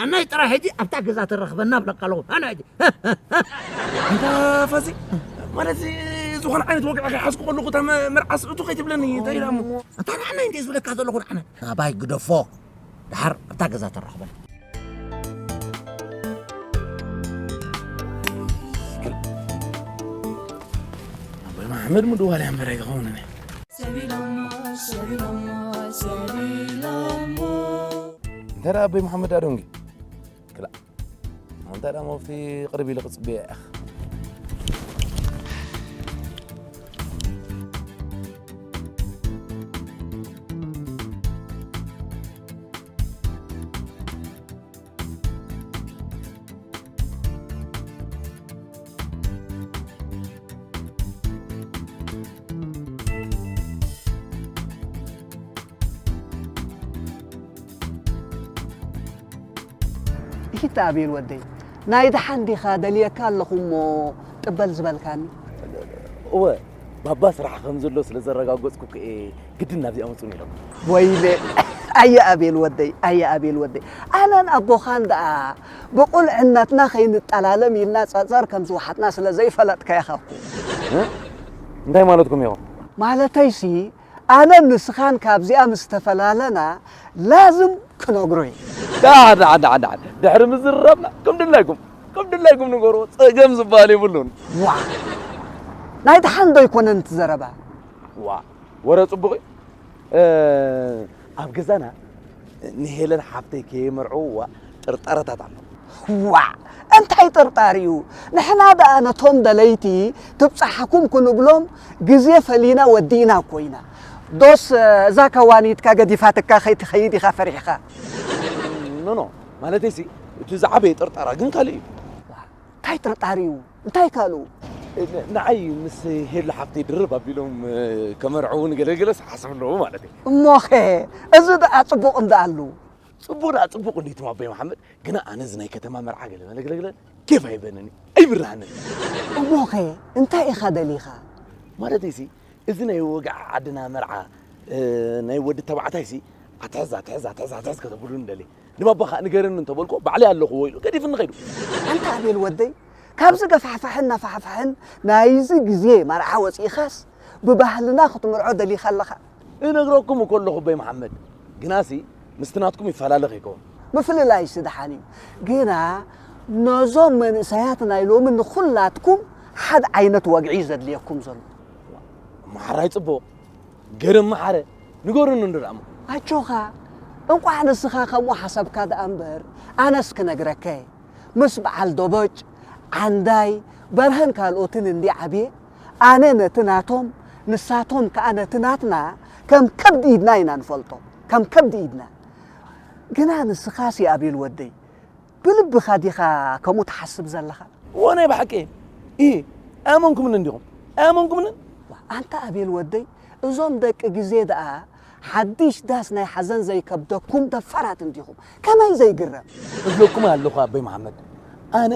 ኣናይ ጥራይ ሕጂ ኣብታ ገዛ ተረኽበና ብለካ ኣለኹ። ኣነ ሕጂ። ኣንታ ፋዚ፣ ማለት ዝኾነ ዓይነት ወግዒ ከይሓዝኩ ከለኹ እታ መ-፣ መርዓ ስእቱ ከይትብለኒ እንታይ ኢላ እሞ? ኣንታ ንዓና እንዴ ዝብለካ ዘለኹ ንዓና። ኣባይ ግደፎ። ድሓር ኣብታ ገዛ ተረኽበና። ኣቦይ መሓመድ ምድዋል እያ እምበር ኣይክኸውንን እየ። ሰቢሎሞ፣ ሰቢሎሞ፣ ሰቢሎሞ። እንተ ደኣ ኣቦይ መሓመድ ኣዶንጊ፣ ክላእ። ኣንታ ደኣ መፍቲ ቅርብ ኢለ ክጽበያ እየ። ኢሂት ኣቤል ወደይ፣ ናይ ደሓን ዲኻ ደልየካ ኣለኹ እሞ ጥበል ዝበልካኒ? እወ፣ ባባ ስራሕ ከም ዘሎ ስለ ዘረጋገጽኩ እየ ግድን ናብዚኣ ምጹኒ ኢሎም። ወይለ፣ ኣየ ኣቤል ወደይ፣ ኣየ ኣቤል ወደይ። ኣነን ኣቦኻን ደኣ ብቑልዕነትና ከይንጠላለም ኢልና ጸጸር ከም ዝወሓጥና ስለ ዘይፈለጥካ ኢኻ እኮ። እ? እንታይ ማለትኩም ኢኹም? ማለተይሲ፣ ኣነን ንስኻን ካብዚኣ ምስ ተፈላለና ላዝም ክነግሮ እየ። ደሓን፣ ደሓን፣ ደሓን፣ ደሓን። ድሕሪ ምዝርራብና ከም ድላይኩም፣ ከም ድላይኩም ንገርዎ። ጸገም ዝበሃል የብሉን። ዋ! ናይ ደሓን ዶ ኣይኮነን እቲ ዘረባ? ዋ! ወረ ጽቡቕ እዩ። እ፣ ኣብ ገዛና ንሄለን ሓፍተይ ከየመርዕውዋ ጥርጠረታት ኣሎ። ዋዕ! እንታይ ጥርጣር እዩ? ንሕና ደኣ ነቶም ደለይቲ ትብጻሓኩም ክንብሎም ግዜ ፈሊና ወዲእና እኮ ኢና። ዶስ እዛ ከዋኒትካ ገዲፋትካ ከይትኸይድ ኢኻ ፈሪሕኻ? ኖ፣ ኖ። ማለተይሲ፣ እቲ ዝዓበየ ጥርጠራ ግን ካልእ እዩ። እንታይ ጥርጣር እዩ? እንታይ ካልኡ? ን-፣ ንዓይ ምስ ሄሉ ሓፍተይ ድርብ ኣቢሎም፣ እ፣ ከመርዕዉኒ ገለ ገለስ ሓሳብ ኣለዎ ማለት እዩ። እሞኸ፣ እዚ ደኣ ጽቡቕ እንዳ ኣሉ። ጽቡቕ ደኣ ጽቡቕ እንዲትም ኣቦይ መሓመድ፣ ግና ኣነ እዚ ናይ ከተማ መርዓ ገለ መለ ገለ ገለ ኬፍ ኣይበንን እዩ፣ ኣይብርሃንን። እሞኸ፣ እንታይ ኢኻ ደሊኻ? ማለተይሲ፣ እዚ ናይ ወግዒ ዓድና መርዓ፣ እ፣ ናይ ወዲ ተባዕታይሲ፣ ኣትሕዝ፣ ኣትሕዝ፣ ኣትሕዝ፣ ኣትሕዝ ከተብሉኒ ደልየ። ንባባ ኸኣ ንገረኒ እንተበልኩ፣ ባዕለይ ኣለኹዎ ኢሉ ገዲፍኒ ኸይዱ። ኣንታ ኣቤል ወደይ፣ ካብዚ ገፋሕፋሕን ናፋሕፋሕን ናይዚ ግዜ መርዓ ወጺእኻስ፣ ብባህልና ክትምርዖ ደሊኻ ኣለኻ። እነግረኩም እኮ ኣለኹ ኣቦይ መሓመድ፣ ግናሲ ምስቲ ናትኩም ይፈላለ ከይከውን። ምፍልላይሲ ደሓን እዩ፣ ግና ነዞም መንእሰያት ናይ ሎሚ ንኹላትኩም ሓደ ዓይነት ወግዒ እዩ ዘድልየኩም ዘሎ። እሞ ሓራይ ጽቡቕ፣ ገርም መሓረ፣ ንገሩኒ እንዶ ደኣ እሞ። ኣጆኻ፣ እንቋዕ ንስኻ ከምኡ ሓሰብካ ደኣ እምበር፣ ኣነስ ክነግረካ እየ። ምስ በዓል ዶቦጭ፣ ዓንዳይ፣ በርሀን ካልኦትን እንዲ ዓብየ፣ ኣነ ነቲ ናቶም፣ ንሳቶም ከኣ ነቲ ናትና ከም ከብዲ ኢድና ኢና ንፈልጦ። ከም ከብዲ ኢድና። ግና ንስኻሲ ኣቤል ወደይ፣ ብልብኻ ዲኻ ከምኡ ትሓስብ ዘለኻ? እዎ ናይ ብሓቂ እየ። እየ። ኣየመንኩምንን ዲኹም? ኣየመንኩምንን? ኣንታ ኣቤል ወደይ፣ እዞም ደቂ ግዜ ደኣ ሓድሽ ዳስ ናይ ሓዘን ዘይከብደኩም ደፋራት እንዲኹም። ከመይ ዘይግረም? እብለኩም ኣለኹ ኣቦይ መሓመድ፣ ኣነ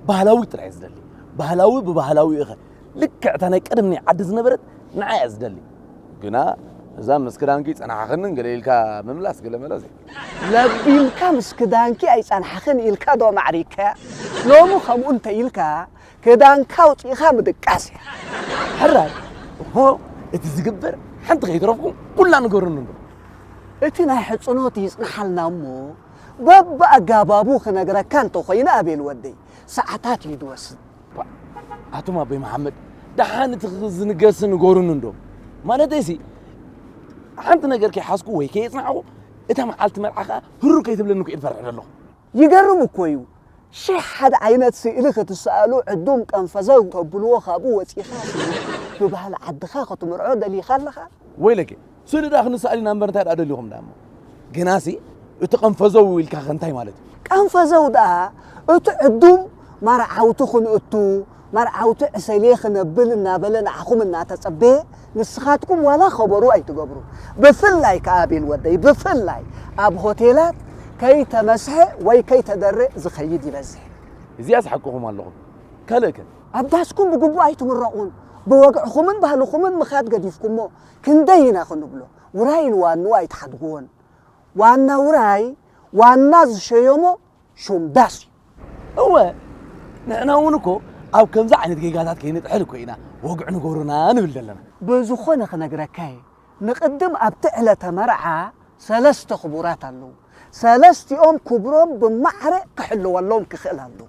ባህላዊ ጥራይ ዝደሊ። ባህላዊ ብባህላዊ ኢኸ ልክዕ እታ ናይ ቀደም ናይ ዓዲ ዝነበረት ንዓ እያ ዝደሊ። ግና እዛ ምስ ክዳንኪ ጸናሕኽንን ገለ ኢልካ ምምላስ ገለ መለ ዘይ። ለቢምካ ምስ ክዳንኪ ኣይጸናሕኽን ኢልካ ዶ ማዕሪግካያ? ሎሚ ከምኡ እንተ ኢልካ ክዳንካ ኣውጺእኻ ምድቃስ እያ። ሕራይ፣ እሞ እቲ ዝግበር ሓንቲ ከይትረፍኩም ኩላ ንገሩኒ እንዶ። እቲ ናይ ሕጽኖት ይጽንሓልና እሞ በብኣጋባቡ ክነግረካ እንተኾይኑ ኣቤል ወደይ ሰዓታት እዩ ዝወስድ። ባ-፣ ኣቱም ኣቦይ መሓመድ፣ ደሓን እቲ ዝንገርሲ ንገሩኒ እንዶ። ማለተይሲ፣ ሓንቲ ነገር ከይሓዝኩ ወይ ከየጽናዕኹ፣ እታ መዓልቲ መርዓ ከኣ ህሩር ከይትብለኒ እኮ እየ ዝፈርሕ ዘለኹ። ይገርም እኮ እዩ። ሽሕ ሓደ ዓይነት ስእሊ ክትሰኣሉ ዕዱም ቀንፈዘው ተብልዎ ካብኡ ወጺኻ ስኒ ብባህሊ ዓድኻ ክትምርዖ ደሊኻ ኣለኻ። ወይለኪ ስእሊ ደኣ ክንሰኣል ኢና እምበር እንታይ ደኣ ደሊኹም ደኣ እሞ። ግናሲ እቲ ቀንፈዘው ኢልካ ከ እንታይ ማለት እዩ? ቀንፈዘው ደኣ እቲ ዕዱም መርዓውቲ ክንእቱ መርዓውቲ ዕሰልየ ክነብል እናበለ ንዓኹም እናተጸበየ ንስኻትኩም ዋላ ከበሮ ኣይትገብሩ። ብፍላይ ከኣ ቤል ወደይ ብፍላይ ኣብ ሆቴላት ከይተመስሐ ወይ ከይተደረ ዝኸይድ ይበዝሕ። እዚኣስ ሓቅኹም ኣለኹም። ካልእከ? ኣብ ዳስኩም ብግቡእ ኣይትምረቑን። ብወግዕኹምን ባህልኹምን ምኻድ ገዲፍኩሞ ክንደይ ኢና ክንብሎ። ውራይ ንዋንኡ ኣይትሓድግዎን። ዋና ውራይ ዋና ዝሸየሞ ሹም ዳስ እዩ። እወ ንሕና እውን እኮ ኣብ ከምዚ ዓይነት ጌጋታት ከይንጥሕል እኮ ኢና ወግዒ ንገብሩና ንብል ዘለና። ብዝኾነ ክነግረካ እየ ንቕድም ኣብቲ ዕለተ መርዓ ሰለስተ ክቡራት ኣለዉ። ሰለስቲኦም ክብሮም ብማዕረ ክሕልወሎም ክኽእል ኣለዎ።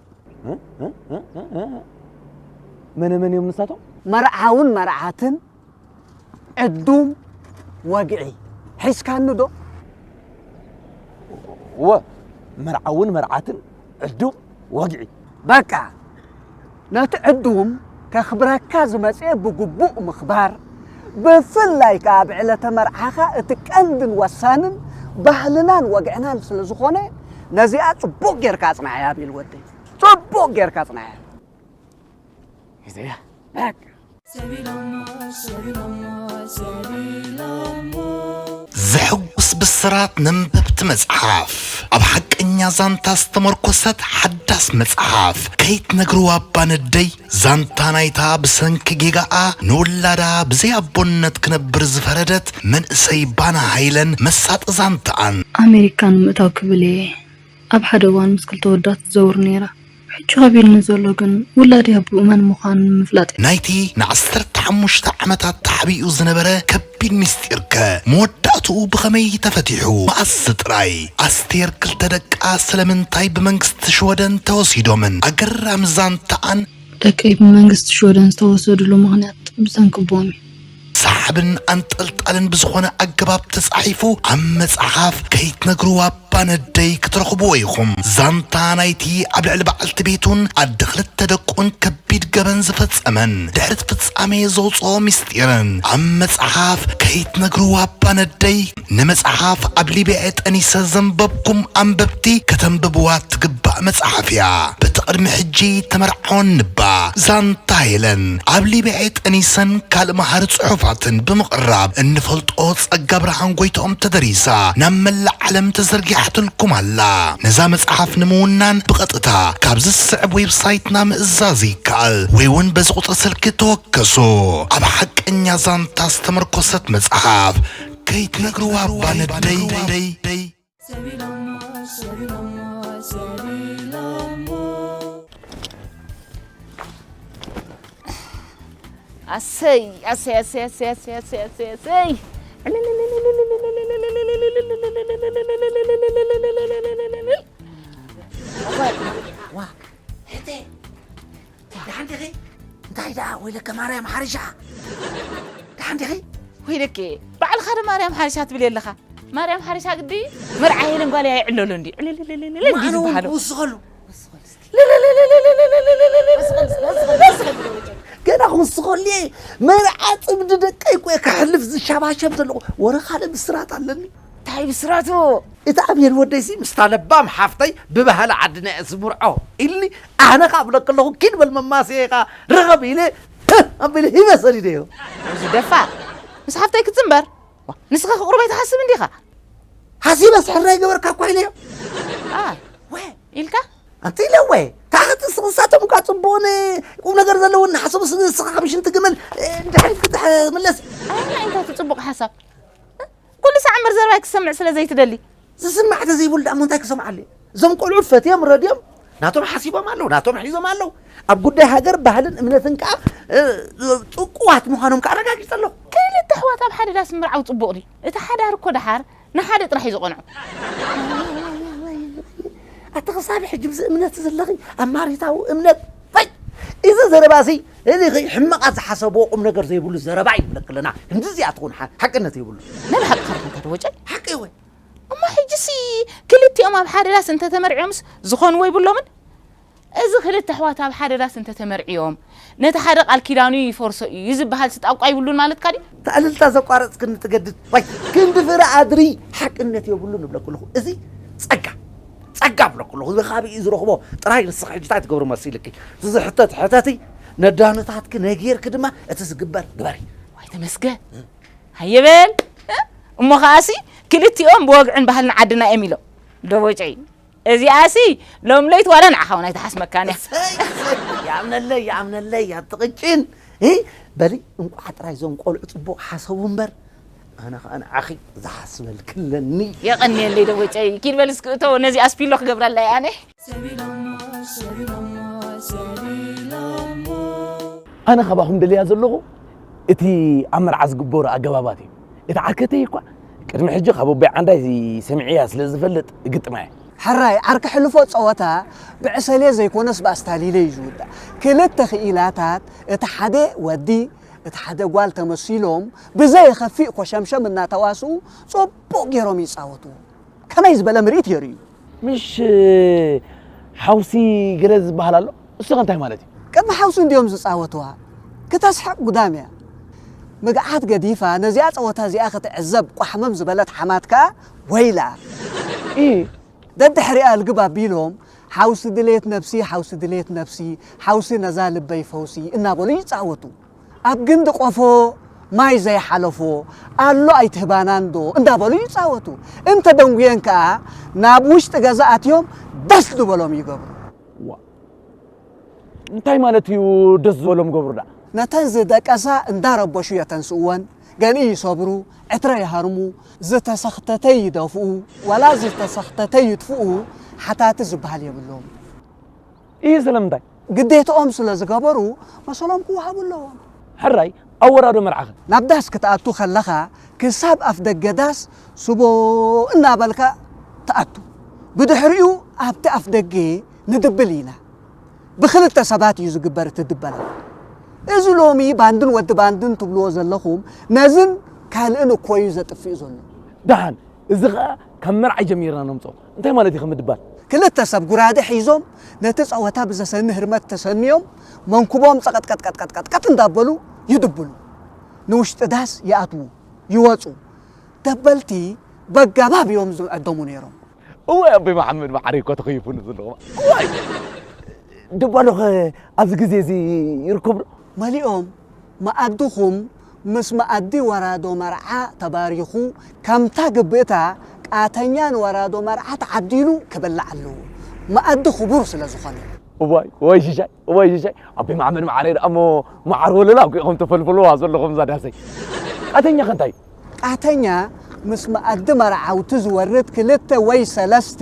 መነ መን እዮም ንሳቶም? መርዓውን መርዓትን ዕዱም ወግዒ ሒዝካኒ ዶ? እወ፣ መርዓውን መርዓትን ዕዱም ወግዒ። በቃ ነቲ ዕዱም ከኽብረካ ዝመጽኤ ብግቡእ ምኽባር፣ ብፍላይ ከኣ ኣብ ዕለተ መርዓኻ እቲ ቀንድን ወሳንን ባህልናን ወግዕናን ስለ ዝኾነ ነዚኣ ጽቡቕ ጌርካ ኣጽንዓያ ቤል ወደይ። ጽቡቕ ጌርካ ኣጽንዓያ። ግዜያ በቃ። ዘሐጉስ ብስራት ነንበብቲ መጽሓፍ ኣብ ሓቀኛ ዛንታ ዝተመርኮሰት ሓዳስ መጽሓፍ ከይትነግርዋ እባ ነደይ ዛንታ ናይታ ብሰንኪ ጌጋኣ ንውላዳ ብዘይ ኣቦነት ክነብር ዝፈረደት መንእሰይ ባና ሃይለን መሳጢ ዛንታኣን። ኣሜሪካ ንምእታው ክብል እየ ኣብ ሓደ እዋን ምስ ክልተ ወዳት ትዘውር ነይራ። ሕጂ ከቢድኒ ዘሎ ግን ውላደይ ኣቦኡ መን ምዃኑ ንምፍላጥ እዩ። ናይቲ ንዓሰርተ ሓሙሽተ ዓመታት ተሓቢኡ ዝነበረ ከቢድ ምስጢርከ መወዳእትኡ ብኸመይ ተፈቲሑ? መኣስ ጥራይ? ኣስቴር ክልተ ደቃ ስለምንታይ ብመንግስቲ ሽወደን ተወሲዶምን? ኣገራሚ ዛንታኣን። ደቀይ ብመንግስቲ ሽወደን ዝተወሰድሉ ምኽንያት ብሰንኪ ኣቦኦም እዩ። ሰሓብን ኣንጠልጣልን ብዝኾነ ኣገባብ ተጻሒፉ ኣብ መጽሓፍ ከይትነግርዋ ባነደይ ክትረኽብዎ ኢኹም። ዛንታ ናይቲ ኣብ ልዕሊ በዓልቲ ቤቱን ኣደ ክልተ ደቁን ከቢድ ገበን ዝፈጸመን ድሕሪ እቲ ፍጻሜ ዘውጽኦ ምስጢርን ኣብ መጽሓፍ ከይትነግርዋ ባነደይ ንመጽሓፍ ኣብ ሊብያ ጠኒሰ ዘንበብኩም ኣንበብቲ ከተንብብዋ ትግባእ መጽሓፍ እያ። በቲ ቅድሚ ሕጂ ተመርዓወን ንባ ዛንታ ሄለን ኣብ ሊብያ ጠኒሰን ካልእ መሃሪ ጽሑፋትን ብምቕራብ እንፈልጦ ጸጋ ብርሃን ጎይትኦም ተደሪሳ ናብ መላእ ዓለም ተዘርጊሓትልኩም ኣላ። ነዛ መጽሓፍ ንምውናን ብቐጥታ ካብዚ ዝስዕብ ዌብሳይትና ምእዛዝ ይከኣል ወይ እውን በዚ ቁጽሪ ስልኪ ተወከሱ። ኣብ ሓቀኛ ዛንታ ዝተመርኮሰት መጽሓፍ ከይትነግርዋ እባ ነደይ። ኣሰይ ኣሰይ ኣሰይ ኣሰይ ኣሰይ ኣሰይ ኣሰይ ኣሰይ ዋ ሕቴ ደሓን ዲኺ? እንታይ ደኣ ወይለከ ማርያም ሓሪሻ ደሓን ዲኺ? ወይለከ ባዕልኻ ዶ ማርያም ሓሪሻ ትብል የለኻ? ማርያም ሓሪሻ ግዲ መርዓ ሄለን ጓል እያ ይዕለሎ እንዲ ዕልልልልልል እንዲ ማዕኖ እውን ዝበሃሉ ክውስኸሉ ገና ክውስኸሉ እየ መርዓ ፅምዲ ደቀይ እኮ እየ ከሕልፍ ዝሻባሸብ ዘለኹ ወረ ካልእ ብስራት ኣለኒ እንታይ ብስራቱ እቲ ኣብየል ወደይሲ ምስታ ለባም ሓፍተይ ብባህሊ ዓድና እየ ዝምርዖ ኢልኒ ኣነ ኸዓ ብለኪ ኣለኹ ኪድ በል መማስየ ኸዓ ርኸብ ኢለ ኣቢለ ሂበ ሰዲደዮ እዚ ደፋር ምስ ሓፍተይ ክትፅምበር ንስኻ ክቕርበይ ትሓስብ እንዲኻ ሓሲበስ ሕራይ ገበርካ እኳ ኢለዮ ኢልካ ኣንቲ ኢለ ወ ታሕቲ ስኽሳቶም እኳ ፅቡቕን ቁም ነገር ዘለውን ንሓሰቡ ንስኻ ከም ሽንቲ ግመል እንድሕሪት ክትምለስ ኣየና እንታይ እቲ ፅቡቕ ሓሳብ ኩሉ ሳዕ እምበር ዘረባይ ክሰምዕ ስለ ዘይትደሊ ዝስማዕ ተዘይብሉ ደኣ እሞ እንታይ ክሰምዓሉ እየ እዞም ቆልዑ ፈትዮም ረድዮም ናቶም ሓሲቦም ኣለዉ ናቶም ሒዞም ኣለዉ ኣብ ጉዳይ ሃገር ባህልን እምነትን ከዓ ጥቁዋት ምዃኖም ከዓ ኣረጋጊፀ ኣለኹ ክልተ ኣሕዋት ኣብ ሓደ ዳስ ምርዓው ፅቡቕ ድዩ እቲ ሓዳር እኮ ደሓር ንሓደ ጥራሕ እዩ ዝቐንዖ። ኣቲ ክሳብ ሕጂ ብዚ እምነት ዘለኺ ኣብ ማሪታዊ እምነት ይ እዚ ዘረባሲ እዚ ሕመቓት ዝሓሰብዎ ቁም ነገር ዘይብሉ ዘረባ እዩ ብለክለና ክንዲ እዚኣ ትኹን ሓቅነት የብሉ ናይ ብሓቂ ወጨይ ሓቂ ወይ? እሞ ሕጂሲ ክልቲኦም ኣብ ሓደ ዳስ እንተተመርዕዮምስ ዝኾንዎ ይብሎምን? እዚ ክልተ ኣሕዋት ኣብ ሓደ ዳስ እንተተመርዕዮም ነቲ ሓደ ቃል ኪዳኑ ይፈርሶ እዩ ዝበሃል ስጣቋ ይብሉን ማለትካ ድዩ? ተዕልልታ ዘቋረጽክኒ ትገድድ። ዋይ፣ ክንዲ ፍረ ኣድሪ ሓቅነት የብሉን እብለኩ ኣለኹ። እዚ ጸጋ፣ ጸጋ እብለኩ ኣለኹ። እዚ ከባቢኡ ዝረኽቦ ጥራይ ንስኺ ሕጂ እንታይ ትገብሪ መሲልኪ? እቲ ዝሕተት ሕተቲ፣ ነዳኑታትኪ ነጊርኪ ድማ እቲ ዝግበር ግበሪ። ዋይ ተመስገን። ሃየ በል። እሞ ከኣሲ ክልቲኦም ብወግዕን ባህልን ዓድና እዮም ኢሎም። ደቦጨይ። እዚኣሲ ሎም ለይት ዋላ ንዓኻ እውን ኣይትሓስመካን እያ። እሰይ፣ እሰይ፣ ይኣምነለይ፣ ይኣምነለይ፣ ኣቲ ቅጭን። እ፣ በሊ፣ እንቋዕ ጥራይ እዞም ቆልዑ ጽቡቕ ሓሰቡ እምበር፣ ኣነ ኸኣ ንዓኺ ዝሓስበልኪ ኣለኒ። የቐንየለይ ደቦጨይ። ኪድ በል እስኪ እቶ ነዚ ኣስፒሎ ክገብረላ እየ ኣነ። ኣነ ካባኹም ደልያ ዘለኹ እቲ ኣብ መርዓ ዝግበሩ ኣገባባት እዩ። እቲ ዓርከተይ እኳ ቅድሚ ሕጂ ካብ ኣቦይ ዓንዳይ ሰሚዐያ ስለ ዝፈልጥ እግጥማ እየ። ሕራይ ዓርኪ ሕልፎ ጸወታ ብዕሰሌ ዘይኮነስ ብኣስታሊለ እዩ ዝውዳእ። ክልተ ክኢላታት፣ እቲ ሓደ ወዲ እቲ ሓደ ጓል ተመሲሎም ብዘየኸፊእ ኮሸምሸም እናተዋስኡ ጽቡቕ ገይሮም ይጻወቱ። ከመይ ዝበለ ምርኢት የርእዩ። ምሽ ሓውሲ ገለ ዝበሃል ኣሎ? እሱ ኸ እንታይ ማለት እዩ? ቅድሚ ሓውሲ እንድዮም ዝጻወትዋ። ክተስሕቕ ጉዳም እያ። ምግዓት ገዲፋ ነዚኣ ጸወታ እዚኣ ክትዕዘብ ቋሕመም ዝበለት ሓማት ከኣ ወይላ። ኢ ደድሕሪኣ እልግብ ኣቢሎም ሓውሲ ድሌት ነብሲ፣ ሓውሲ ድሌት ነብሲ፣ ሓውሲ ነዛ ልበይ ፈውሲ እናበሉ ይጻወቱ። ኣብ ግንዲ ቆፎ ማይ ዘይሓለፎ ኣሎ ኣይትህባናን ዶ እንዳበሉ ይጻወቱ። እንተ ደንጉየን ከኣ ናብ ውሽጢ ገዛ ኣትዮም ደስ ዝበሎም ይገብሩ። ዋ፣ እንታይ ማለት እዩ ደስ ዝበሎም ገብሩ ደኣ? ነተን ዝደቀሳ እንዳረበሹ የተንስእወን፣ ገንኢ ይሰብሩ፣ ዕትረ ይሃርሙ፣ ዝተሰኽተተ ይደፍኡ፣ ዋላ ዝተሰኽተተ ይጥፍኡ፣ ሓታቲ ዝበሃል የብሎም። ይህ ስለምንታይ? ግዴትኦም ስለ ዝገበሩ መሰሎም ክወሃቡ ኣለዎም። ሕራይ፣ ኣብ ወራዶ መርዓኸ? ናብ ዳስ ክትኣቱ ከለኻ ክሳብ ኣፍ ደገ ዳስ ስቦ እናበልካ ትኣቱ። ብድሕሪኡ ኣብቲ ኣፍ ደገ ንድብል ኢና። ብኽልተ ሰባት እዩ ዝግበር እቲ ድበላ። እዚ ሎሚ ባንድን ወዲ ባንድን ትብልዎ ዘለኹም ነዝን ካልእን እኮ እዩ ዘጥፍእ ዘሎ። ደሓን፣ እዚ ኸኣ ካብ መርዓ ጀሚርና ነምጽኦ። እንታይ ማለት እዩ ከምድባል? ክልተ ሰብ ጉራደ ሒዞም ነቲ ጸወታ ብዘሰኒ ህርመት ተሰንዮም መንኩቦም ጸቐጥቀጥቀጥቀጥቀጥ እንዳበሉ ይድብሉ። ንውሽጢ ዳስ ይኣትዉ፣ ይወጹ። ደበልቲ በጋባብ እዮም ዝዕደሙ ነይሮም። እዋይ ኣቦይ መሓመድ መዓረይ እኮ ተኸይፉኒ ዘለኹ። እዋይ! ደባሎኸ ኣብዚ ግዜ እዚ ይርከቡ ዶ? መሊኦም መኣድኹም ምስ መኣዲ ወራዶ መርዓ ተባሪኹ ከምታ ግብእታ ቃተኛ ንወራዶ መርዓ ተዓዲሉ ክብላዕ ኣለዎ። መኣዲ ክቡር ስለ ዝኾነ። እዋይ፣ እዋይ ሽሻይ፣ እዋይ ሽሻይ። ኣቦይ መሓመድ መዓረይ ደኣ እሞ መዓር ወለላ እኮ ኢኹም ተፈልፍልዋ ዘለኹም እዛ ዳሰይ። ቃተኛኸ እንታይ እዩ? ቃተኛ ምስ መኣዲ መርዓውቲ ዝወርድ ክልተ ወይ ሰለስተ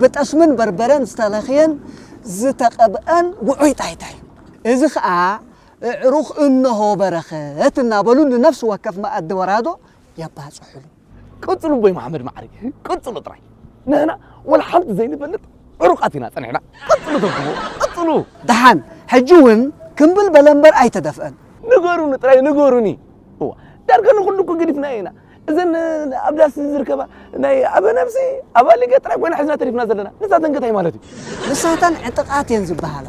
ብጠስምን በርበረን ዝተለኽየን ዝተቐብአን ውዑይ ጣይታ እዩ። እዚ ኸኣ ኣዕሩኽ እንሆ በረኸት እናበሉ ንነፍሲ ወከፍ መኣዲ ወራዶ የባጽሑሉ። ቀጽሉ ኣቦይ መሓመድ መዓረይ፣ ቀጽሉ ጥራይ። ንሕና ወላ ሓንቲ ዘይንፈልጥ ዕሩቓት ኢና ጸኒሕና። ቀጽሉ ተብዎ፣ ቀጽሉ። ደሓን፣ ሕጂ እውን ክምብል በለ እምበር ኣይተደፍአን። ንገሩኒ ጥራይ፣ ንገሩኒ። እዋ፣ ዳርጋ ንኹሉ እኮ ገዲፍናዮ ኢና። እዘን ኣብ ዳስ ዝርከባ ናይ ኣበ ነብሲ፣ ኣባሊገ ጥራይ ኮይና ሒዝና ተሪፍና ዘለና። ንሳተን ከ እንታይ ማለት እዩ? ንሳተን ዕጥቓት እየን ዝበሃላ።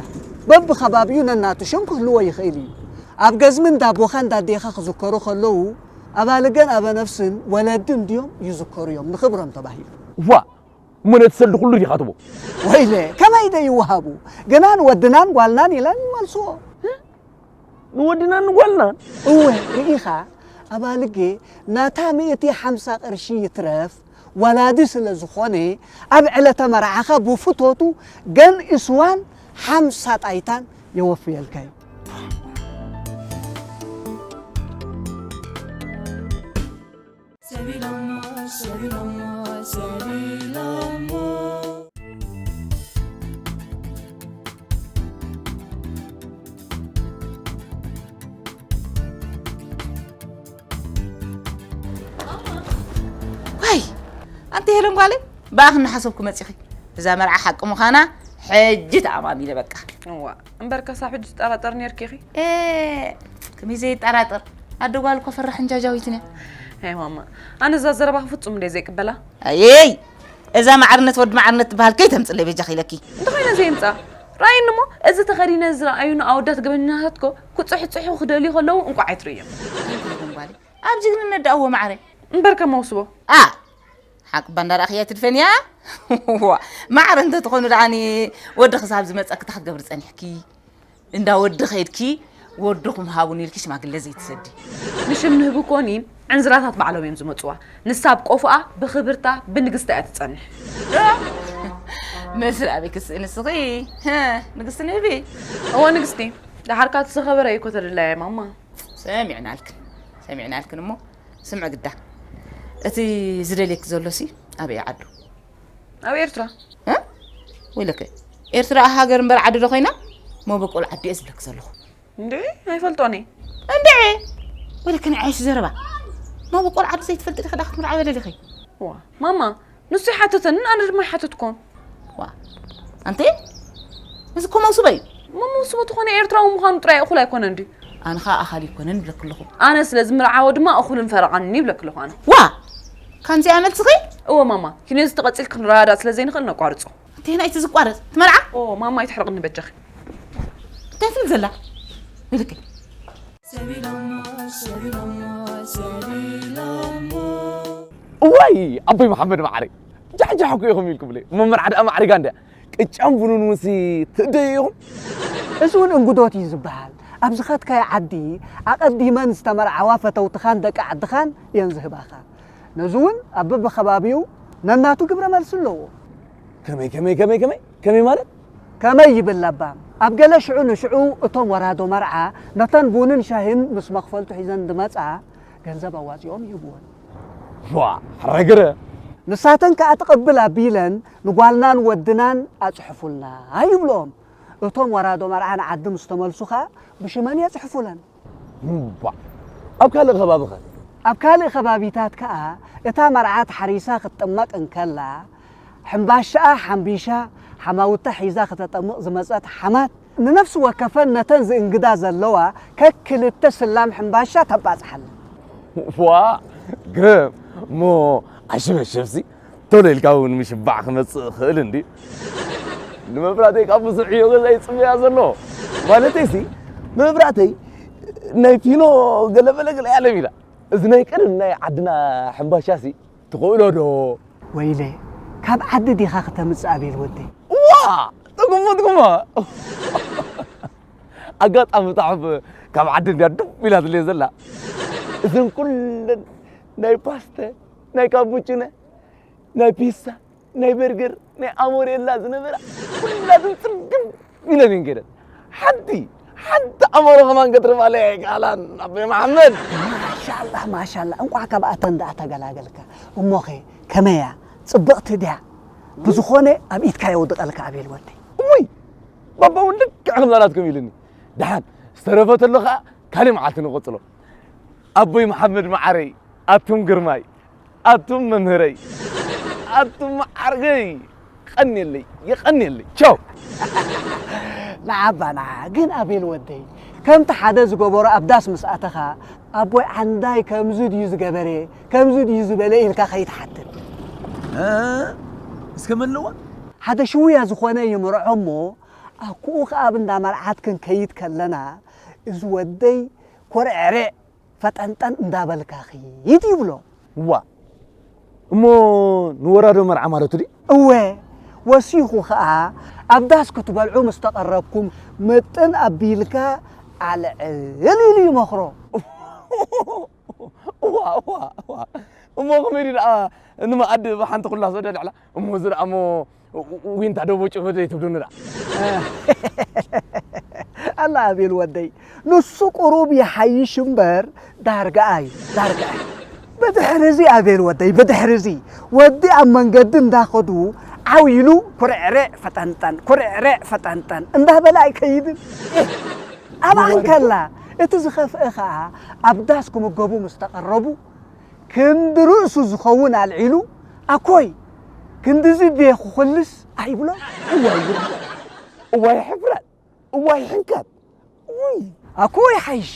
በብኸባቢኡ ነናቱ ሽም ክህልዎ ይኽእል እዩ። ኣብ ገዝሚ እንዳ ኣቦኻ እንዳ ኣዴኻ ክዝከሩ ከለዉ፣ ኣባልገን ኣበ ነብስን ወለዲ እንድዮም ይዝከሩ እዮም፣ ንኽብሮም ተባሂሉ። ዋ፣ እሞ ነቲ ሰልዲ ኩሉ ዲኻ ትቦ? ወይለ፣ ከመይ ዶ ይወሃቡ? ግና ንወድናን ጓልናን ኢለን ይመልስዎ። ንወድናን ንጓልናን? እወ፣ ርኢኻ፣ ኣባልጌ ናታ ሚእቲ ሓምሳ ቅርሺ ይትረፍ፣ ወላዲ ስለ ዝኾነ፣ ኣብ ዕለተ መርዓኻ ብፍቶቱ ገንኢ ስዋን ሓምሳ ጣይታን የወፍየልካ እዩ። ሰቢሎሞ፣ ሰቢሎሞ፣ ሰቢሎሞ። ዋይ፣ ኣንቲ ሄለን ጓለይ፣ ብኣኺ እናሓሰብኩ መጺኺ። እዛ መርዓ ሓቂ ምዃና ሕጂ ተኣማሚነ በቃ። እዋ፣ እምበር ከሳብ ሕጂ ትጠራጠር ኔርኪ ኢኺ? ኤ፣ ከመይ ዘይጠራጠር? ኣደ ጓል እኮ ፈራሕን ጃጃዊትን እያ። ሄይ ማማ፣ ኣነ እዛ ዘረባኺ ፍጹም እንደ ዘይቅበላ። ኣየይ፣ እዛ ማዕርነት ወዲ ማዕርነት ትበሃል ከይተምፅለይ በጃኺ ኢለኪ። እንተኾይነ ዘየምፃ። ራእይኒ እሞ፣ እዚ ተኸዲነ ዝረኣዩኒ ኣወዳት ገበኛታትኮ ክፅሕፅሑ ክደልዩ ከለዉ እንቋዕ ኣይትርእዮም። ጓል፣ ኣብ ጅግንነት ደኣዎ ማዕረ። እምበር ከም መውስቦ። ኣ ሓቂ ባንዳ ረኣኽያ ትድፈንያ። ዋ፣ ማዕረ እንተትኾኑ ደኣኒ፣ ወዲ ክሳብ ዝመፀ ክታ ክትገብሪ ፀኒሕኪ። እንዳ ወዲ ኸይድኪ፣ ወድኹም ሃቡን ኢልኪ ሽማግለ ዘይትሰዲ። ንሽም ንህቢ ኮኒን ዕንዝራታት ባዕሎም እዮም ዝመፅዋ። ንሳ ኣብ ቆፎኣ ብኽብርታ ብንግስታ እያ ትፀንሕ። መስል ኣበይ ክስእ ንስኺ? ሀ፣ ንግስቲ ንህቢ። እወ ንግስቲ፣ ደሓርካ እቲ ዝኸበረ እዩ እኮ ተደላየ ማማ። ሰሚዕናልክን፣ ሰሚዕናልክን እሞ ስምዒ ግዳ። እቲ ዝደልየኪ ዘሎሲ ኣበይ ዓዱ? ኣብ ኤርትራ። እ? ወይለከ፣ ኤርትራ ሃገር እምበር ዓዲ ዶ ኮይና? መበቆል ዓዲ እየ ዝብለኪ ዘለኹ። እንዴ፣ ኣይፈልጦን እየ። እንዴ፣ ወይለከ ንዓይሽ ዘረባ። መበቆል ዓዲ ዘይትፈልጢ ዲኺ ዳ ክትምርዓዊ ደሊኺ? ዋ፣ ማማ፣ ንሱ ይሓተተንን ኣነ ድማ ይሓተትኮን። ዋ፣ ኣንቲ፣ እዚ እኮ መውስቦ እዩ። እሞ መውስቦ ተኾነ ኤርትራዊ ምዃኑ ጥራይ እኹል ኣይኮነን ድዩ? ኣነ ኸኣ ኣኻሊ ኣይኮነን ይብለኪ ኣለኹ። ኣነ ስለ ዝምርዓዎ ድማ እኹልን ፈረቓንን ይብለኪ ኣለኹ ኣነ። ዋ፣ ከምዚኣ መልስኺ? እወ ማማ፣ ኪንዮዚ ተቐጺልኪ ክንረዳዳእ ስለ ዘይንኽእል ነቋርጾ። እንታይ ናይቲ ዝቋረጽ? እቲ መርዓ? ኦ፣ ማማ ኣይትሕርቕኒ በጃኺ። እንታይ ትብል ዘላ? ንልከ። እዋይ ኣቦይ መሓመድ ማዕረይ ጃሕጃሕ እኮ ኢኹም ኢልኩምለይ። እሞ መርዓ ደኣ ማዕሪጋ እንድያ። ቅጫን ቡኑን እውንሲ ትእደዩ ኢኹም። እዚ እውን እንጉዶት እዩ ዝበሃል። ኣብ ዝኸድካዮ ዓዲ ኣቐዲመን ዝተመርዓዋ ፈተውትኻን ደቂ ዓድኻን እየን ዝህባኻ። ነዚ እውን ኣብ በብኸባቢኡ ነናቱ ግብረ መልሲ ኣለዎ። ከመይ ከመይ ከመይ ከመይ ከመይ ማለት? ከመይ ይብል ለባም፣ ኣብ ገለ ሽዑ ንሽዑ እቶም ወራዶ መርዓ ነተን ቡንን ሻሂን ምስ መኽፈልቱ ሒዘን ዝመጻ ገንዘብ ኣዋጺኦም ይህብወን። ዋ፣ ሕራይ ግረ። ንሳተን ከኣ ትቕብል ኣቢለን ንጓልናን ወድናን ኣጽሕፉልና ይብልኦም። እቶም ወራዶ መርዓ ንዓዲ ምስ ተመልሱ ከኣ ብሽመን የጽሕፉለን። እባ ኣብ ካልእ ከባቢ ኸ? ኣብ ካልእ ከባቢታት ከኣ እታ መርዓት ሓሪሳ ክትጥመቕ እንከላ ሕምባሻኣ ሓምቢሻ ሓማውታ ሒዛ ክተጠምቕ ዝመጸት ሓማት ንነፍሲ ወከፈን ነተን ዝእንግዳ ዘለዋ ከክልተ ስላም ሕምባሻ ተባጽሓለን። ዋ ግርም እሞ ኣሽበሽብሲ ቶሎ ኢልካ እውን ምሽባዕ ክመፅእ ይኽእል እንድዩ። ንመብራተይ ካብ ብዙሕ እዩ ገዛ ይፅበያ ዘሎ። ማለተይሲ መብራተይ ናይ ፊኖ ገለበለ ገለ እያ ለሚዳ። እዚ ናይ ቀደም ናይ ዓድና ሕምባሻሲ ትኽእሎ ዶ? ወይለ ካብ ዓዲ ዲኻ ክተምፅእ ኣቤል ወደይ? ዋ ተጉምትኩማ ኣጋጣሚ ጣዕብ ካብ ዓዲ እንድያ ዱብ ኢላትለይ ዘላ። እዘን ኩለን ናይ ፓስተ ናይ ካቡችነ ናይ ፒሳ ናይ በርገር ናይ ኣሞሬላ ዝነበራ ኩላትን ጽግም ኢለን እየን ከይደን። ሓንቲ ሓንቲ ኣሞሮ ከማን ክትርፋለይ ኣይከኣላን ኣቦይ መሓመድ። ማሻላ ማሻላ እንቋዕ ካብኣተን ደኣ ተገላገልካ። እሞኸ ከመያ ጽብቕቲ ድያ? ብዝኾነ ኣብ ኢድካ የውድቐልካ ኣቤል ወደይ። እሙይ ባባ እውን ልክዕ ከምዛ ናትኩም ኢሉኒ። ደሓን ዝተረፈ ተሎ ከዓ ካልእ መዓልቲ ንቐጽሎ። ኣቦይ መሓመድ መዓረይ ኣቱም ግርማይ ኣቱም መምህረይ ኣቱም መዓርገይ ቀንየለይ የቐንየለይ ቻው ንዓባና ግን ኣቤል ወደይ ከምቲ ሓደ ዝገበሮ ኣብ ዳስ ምስ ኣተኻ ኣቦይ ዓንዳይ ከምዚ ድዩ ዝገበረ ከምዚ ድዩ ዝበለ ኢልካ ከይትሓትት እስከ መለዋ ሓደ ሽውያ ዝኾነ ይምርዖ እሞ ኣኩኡ ከኣ ኣብ እንዳ መርዓት ክንከይድ ከለና እዚ ወደይ ኮርዕርዕ ፈጠንጠን እንዳበልካ ኺድ ይብሎ። ዋ እሞ ንወራዶ መርዓ ማለቱ ድዩ? እወ ወሲኹ ኸኣ ኣብ ዳስ ክትበልዑ ምስ ተቐረብኩም ምጥን ኣቢልካ ኣልዕል ኢሉ ይመኽሮ። እዋ እዋ እዋ እሞ ከመይ ድዩ ደኣ ንመኣዲ ብሓንቲ ኩላ ሰደድ ዕላ እሞ እዚ ደኣ እሞ ዊንታ ዶ ቦጭ በደ ትብሉኒ ደኣ ኣላ ኣቤል ወደይ ንሱ ቁሩብ ይሓይሽ እምበር ዳርጋ እዩ ዳርጋ እዩ ብድሕሪ እዚ ኣቤል ወደይ ብድሕሪ እዚ ወዲ ኣብ መንገዲ እንዳኸዱ ዓው ኢሉ ኩርዕርዕ ፈጠንጠን ኩርዕርዕ ፈጠንጠን እንዳበለ ኣይከይድን ኣብኣ እንከላ እቲ ዝኸፍአ ኸዓ ኣብ ዳስ ክምገቡ ምስ ተቐረቡ ክንዲ ርእሱ ዝኸውን ኣልዒሉ ኣኮይ ክንድዚ ድየ ክኹልስ ኣይብሎ እዋይ እዋይ ሕፍረት እዋይ ሕንከት ውይ ኣኮይ ሓይሽ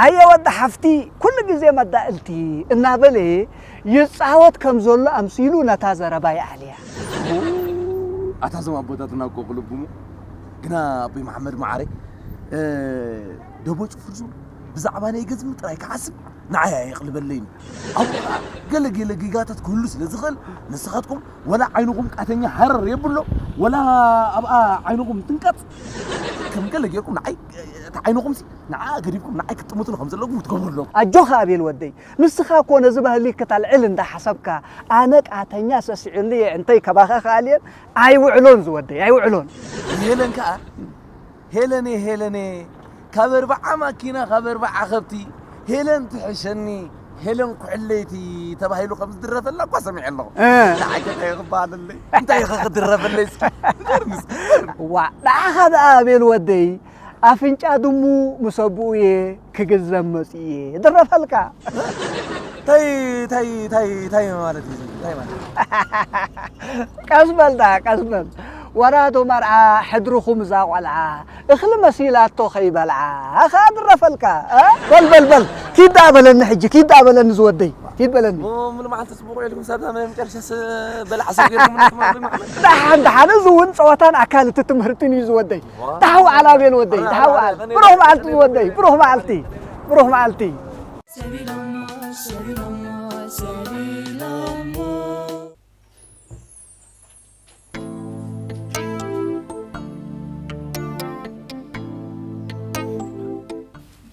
ኣየ ወዲ ሓፍቲ፣ ኩሉ ግዜ መዳእልቲ እናበለ ይጻወት ከም ዘሎ ኣምሲሉ ነታ ዘረባ ይኣልያ። ኣታ እዞም ኣቦታትና እኮ ክልብሙ። ግና ኣቦይ መሓመድ መዓረይ፣ እ፣ ደቦጭ ፍርዙ ብዛዕባ ናይ ገዝሚ ጥራይ ክሓስብ ንዓይ ኣየቕልበለይን። ኣብኡ ኸዓ ገለ ገለ ጌጋታት ክህሉ ስለ ዝኽእል፣ ንስኻትኩም ወላ ዓይንኹም ቃተኛ ሃረር የብሎ፣ ወላ ኣብኣ ዓይንኹም ትንቀጽ። ከም ገለ ጌርኩም ንዓይ፣ እቲ ዓይንኹምሲ ንዓ ገዲፍኩም ንዓይ ክትጥምቱሉ ከም ዘለኩም ክትገብሩ ኣለኩም። ኣጆኻ ኣቤል ወደይ፣ ንስኻ እኮ ነዚ ባህሊ ክተልዕል እንዳሓሰብካ፣ ኣነ ቃተኛ ሰሲዑኒ እየ እንተይ ከባኻ ክኣልየን ኣይውዕሎን ዝወደይ፣ ኣይውዕሎን። ሄለን ከኣ፣ ሄለኔ፣ ሄለኔ፣ ካብ ኣርብዓ ማኪና፣ ካብ ኣርብዓ ከብቲ፣ ሄለን ትሕሸኒ፣ ሄለን ኩሕለይቲ ተባሂሉ ከም ዝድረፈላ እኳ ሰሚዐ ኣለኹ። እ። ንዓይ ከ እንታይ ክበሃለለይ? እንታይ ከ ክድረፈለይ እስኪ? ንገርኒ እስኪ፣ ንገርኒ። ዋ፣ ንዓኻ ደኣ ኣቤል ወደይ፣ ኣፍንጫ ድሙ ምስ ኣቡኡ እየ ክግዘም መጺኡ እየ ድረፈልካ። እንታይ፣ እንታይ፣ እንታይ፣ እንታይ ማለት እዩ? እንታይ ማለት እዩ? ቀስ በል ደኣ፣ ቀስ በል። ወራቱ መርዓ ሕድርኹም እዛ ቆልዓ እኽሊ መሲላቶ ከይበልዓ ኸኣ ድረፈልካ። እ? በል፣ በል፣ በል። ኪድ ደኣ በለኒ ሕጂ፣ ኪድ ደኣ በለኒ ዝወደይ። ኪድ በለኒ። ሞ-፣ ሙሉ መዓልቲ ጽቡቕ ውዒልኩም፣ ሳብ መጨረሻስ በላዕ ሰብ ጌርኩም እንዲኹም ኣቦይ መሓመድ። ደሓን፣ ደሓን። እዚ እውን ጸወታን ኣካል እቲ ትምህርትን እዩ ዝወደይ። ዋ። ደሓው ዓላ ቤል ወደይ፣ ኣነ፣ ደሓው ኣነ፣ ዓላ። ኣነ፣ ብሩኽ ኣነ፣ መዓልቲ ኣነ፣ ዝወደይ፣ ኣነ፣ ብሩኽ መዓልቲ። ብሩኽ መዓልቲ።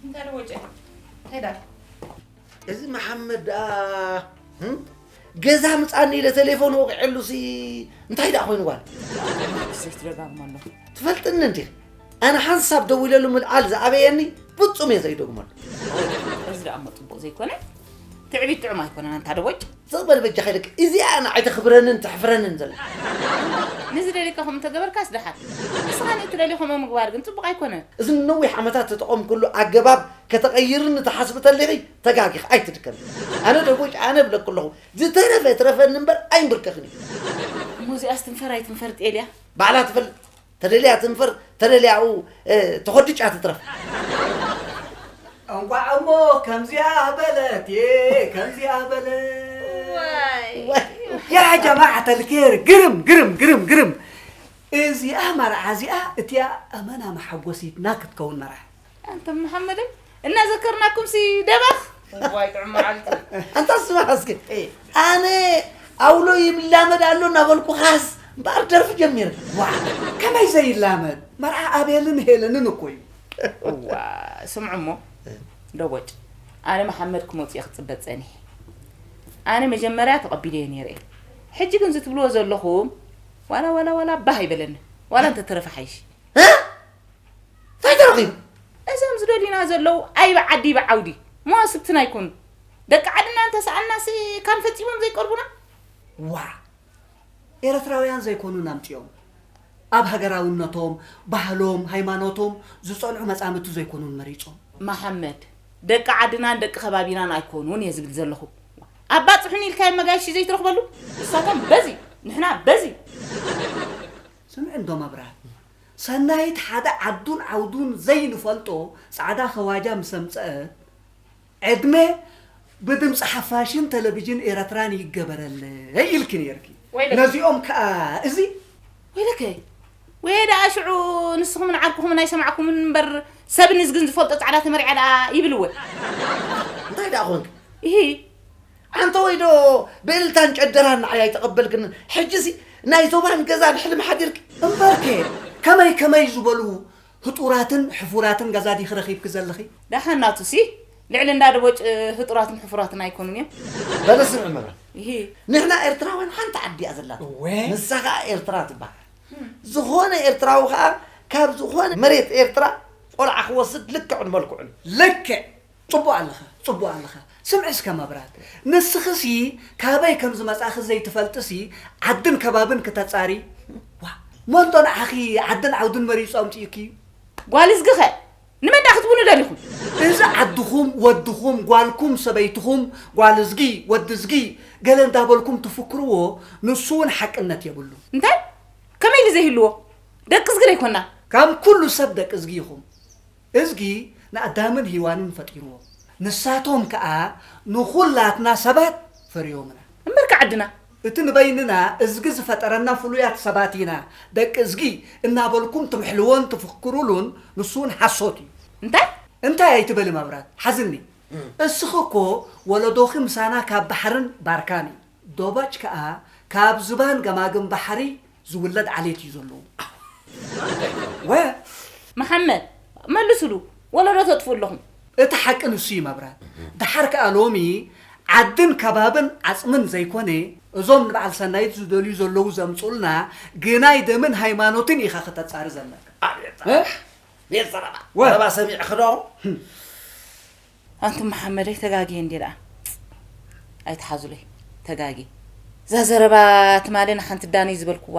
እንታይ ደወጨ? እንታይ ዳ? እዚ መሓመድ ደኣ፣ ህም? ገዛ ምጻኒ ኢለ ቴሌፎን ወቒዐሉሲ እንታይ ደኣ ኮይኑ ጓል? ዘይትደጋግሞ ኣሎ። ትፈልጥኒ እንዲኺ? ኣነ ሓንሳብ ደዊለሉ ምልዓል ዝኣበየኒ ፍጹም እየ ዘይደግመሉ። እዚ ደኣ እሞ ጽቡቕ ዘይኮነ። ትዕቢት ጥዑም ኣይኮነን ኣንታ ደቦጭ። ስቕ በል በጃኻ ኢለኪ። እዚኣ ንዓይ ተኽብረንን ተሕፍረንን ዘላ። ንዝደልየካ ከምኡ እንተገበርካስ ደሓን። ንስኻ ንእትደልዮ ከምኡ ምግባር ግን ጽቡቕ ኣይኮነን። እዚ ንነዊሕ ዓመታት ዝተጠቐምኩሉ ኣገባብ ከተቐይርኒ ትሓስቢ ተሊኺ ተጋጊኺ ኣይትድከሚ። ኣነ ደቦጭ ኣነ እብለኪ ኣለኹ። ዝተረፈ ትረፈኒ እምበር ኣይምብርከኽን እዩ። እሞ እዚኣስ ትንፈር ኣይትንፈር ጤልያ? ባዕላ ትፈልጥ። ተደልያ ትንፈር፣ ተደልያ ኣብኡ፣ እ፣ ተኾዲጫ ትትረፍ። እንቋዕ እሞ ከምዚኣ በለት እየ ከምዚኣ በለት ዋይ። ያ ጀማዓት ኣልኬር ግርም ግርም ግርም ግርም እዚኣ መርዓ እዚኣ እቲኣ ኣመና መሓጎሲትና ክትከውን መርዓ ኣንተ መሓመድን እናዘከርናኩም ሲ ደበኽ። ዋይ ጥዑም መዓልቲ። ኣንታ ስማዕ እስኪ፣ ኣነ ኣውሎ ይላመድ ኣሎ እናበልኩኻስ እምበኣር ደርፊ ጀሚረ። ዋ፣ ከመይ ዘይላመድ መርዓ ኣቤልን ሄለንን እኮ እዩ። እዋ ስምዑ እሞ ደቦጭ፣ ኣነ መሓመድ ክመፁ እየ ክፅበ ፀኒሐ። ኣነ መጀመርያ ተቐቢለዮ ነይረ እየ። ሕጂ ግን ዝትብልዎ ዘለኹም ዋላ ዋላ ዋላ ባህ ኣይበለኒ። ዋላ እንተተረፈ ሓይሽ። እ? እንታይ ተረኺቡ? እዞም ዝደልዩና ዘለዉ ኣይበ ዓዲ ይበ ዓውዲ መዋስብትና ኣይኮኑ። ደቂ ዓድና እንተሰኣልናሲ ካን ፈፂሞም ዘይቀርቡና። ዋ ኤረትራውያን ዘይኮኑን ኣምጺኦም ኣብ ሃገራውነቶም ባህሎም ሃይማኖቶም ዝጸንዑ መጻምድቲ ዘይኮኑን መሪጾም። መሓመድ ደቂ ዓድናን ደቂ ከባቢናን ኣይኮኑን እየ ዝብል ዘለኹ። ኣባጽሑኒ ኢልካዮም መጋይሽ ዘይትረኽበሉ ንሳቶም በዚ ንሕና በዚ። ስምዒ እንዶ መብራት ሰናይት ሓደ ዓዱን ዓውዱን ዘይንፈልጦ ጻዕዳ ኸዋጃ ምስ ኣምጸአት ዕድመ ብድምፂ ሓፋሽን ቴሌቪዥን ኤረትራን ይገበረለይ ኢልኪ ነይርኪ። ወይለኪ። ነዚኦም ከኣ እዚ ወይለከ ወይ ደኣ ሽዑ ንስኹምን ዓርኩኹምን ኣይሰማዕኩምን እምበር ሰብ ንዝግን ዝፈልጦ ጻዕዳ ተመሪዓ ደኣ ይብልወ። እንታይ ደኣ ኾንክ? ይሂ ኣንተ ወይ ዶ ብእልልታን ጨደራን ንዓይ ኣይተቐበልክን? ሕጂሲ ናይ ዞባን ገዛን ሕልሚ ሓዲርክ? እምበርከ ከመይ ከመይ ዝበሉ ህጡራትን ሕፉራትን ገዛ ዲኺ ረኺብኪ ዘለኺ? ደሓን ናቱሲ ልዕሊ እንዳ ደቦጭ ህጡራትን ሕፉራትን ኣይኮኑን እዮም። በለስ ንዕመራ ይሂ ንሕና ኤርትራውያን ሓንቲ ዓዲ እያ ዘላትና እወ። ንሳ ኸዓ ኤርትራ ትበሃል ዝኾነ ኤርትራዊ ኸዓ ካብ ዝኾነ መሬት ኤርትራ ቆልዓ ክወስድ ልክዕን መልክዑን ልክዕ ጽቡቕ ኣለኻ ጽቡቕ ኣለኻ ስምዒ እስከ መብራት ንስኽሲ ካበይ ከም ዝመጻኺ ዘይትፈልጥሲ ዓድን ከባብን ክተጻሪ ዋ መንዶ ንዓኺ ዓድን ዓውድን መሪጹ ኣምጺኡኪ እዩ ጓል እዝግኸ ንመን ዳ ክትብሉ ደሊኹም? እዚ ዓድኹም ወድኹም ጓልኩም ሰበይትኹም ጓል እዝጊ ወዲ እዝጊ ገለ እንዳበልኩም ትፍክርዎ ንሱ እውን ሓቅነት የብሉ እንታይ ከመይ ኢሉ ዘይህልዎ ደቂ እዝግር ኣይኮና ካብ ኩሉ ሰብ ደቂ እዝጊ ኢኹም እዝጊ ንኣዳምን ሄዋንን ፈጢርዎም። ንሳቶም ከኣ ንኹላትና ሰባት ፈርዮምና። እምበርከ ዓድና። እቲ ንበይንና እዝጊ ዝፈጠረና ፍሉያት ሰባት ኢና፣ ደቂ እዝጊ እናበልኩም ትምሕልዎን ትፍክሩሉን፣ ንሱ እውን ሓሶት እዩ። እንታይ? እንታይ ኣይትበሊ መብራት፣ ሓዝኒ። እስኺ እኮ ወለዶኺ ምሳና ካብ ባሕርን ባርካን እዩ። ዶባጭ ከኣ ካብ ዝባን ገማግም ባሕሪ ዝውለድ ዓሌት እዩ ዘለዎ። ወ- መሓመድ፣ መልሱሉ፣ ወለዶ ተጥፍኡ ኣለኹም። እቲ ሓቂ ንሱ እዩ መብራት። ደሓር ከኣ ሎሚ ዓድን ከባብን ዓጽምን ዘይኮነ፣ እዞም ንበዓል ሰናይት ዝደልዩ ዘለዉ ዘምጽኡልና ግናይ ደምን ሃይማኖትን ኢኻ ከተጻሪ ዘለካ። ኣቤት እ? ቤት ዘረባ። ወ- ዘረባ ሰሚዕኺ ዶ? ኣንቱም መሓመደይ ተጋግየ እንዴ ደኣ። ኣይትሓዙለይ። ተጋግየ። እዛ ዘረባ ትማሊ ንሓንቲ ዳነይ ዝበልክዋ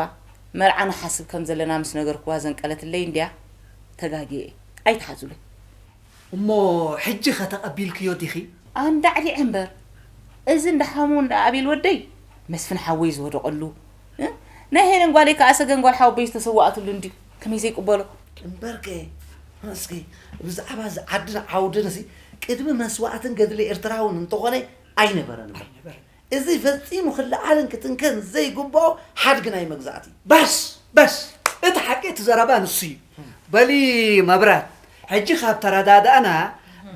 መርዓ ንሓስብ ከም ዘለና ምስ ነገርክዋ ዘንቀለትለይ እንድያ። ተጋግየ እየ። ኣይትሓዙለይ። እሞ ሕጂ ኸ ተቐቢልክዮ ዲኺ? ኣንዳዕዲዐ እምበር። እዚ እንዳ ሓሙ እንዳ ኣቤል ወደይ መስፍን ሓወይ ዝወደቐሉ፣ እ? ናይ ሄለን ጓለይ ከኣ ሰገን ጓል ሓወቦይ ዝተሰዋኣትሉ እንድዩ። ከመይ ዘይቅበሎ? እምበርከ፣ እስኪ ብዛዕባ እዚ ዓድን ዓውድን እዚ ቅድሚ መስዋእትን ገድሊ ኤርትራውን እንተኾነ ኣይነበረን እምበር። እዚ ፈጺሙ ክለዓልን ክትንከን ዘይግብኦ ሓድጊ ናይ መግዛእቲ። በስ፣ በስ፣ እቲ ሓቂ እቲ ዘረባ ንሱ እዩ። በሊ መብራት፣ ሕጂ ካብ ተረዳዳእና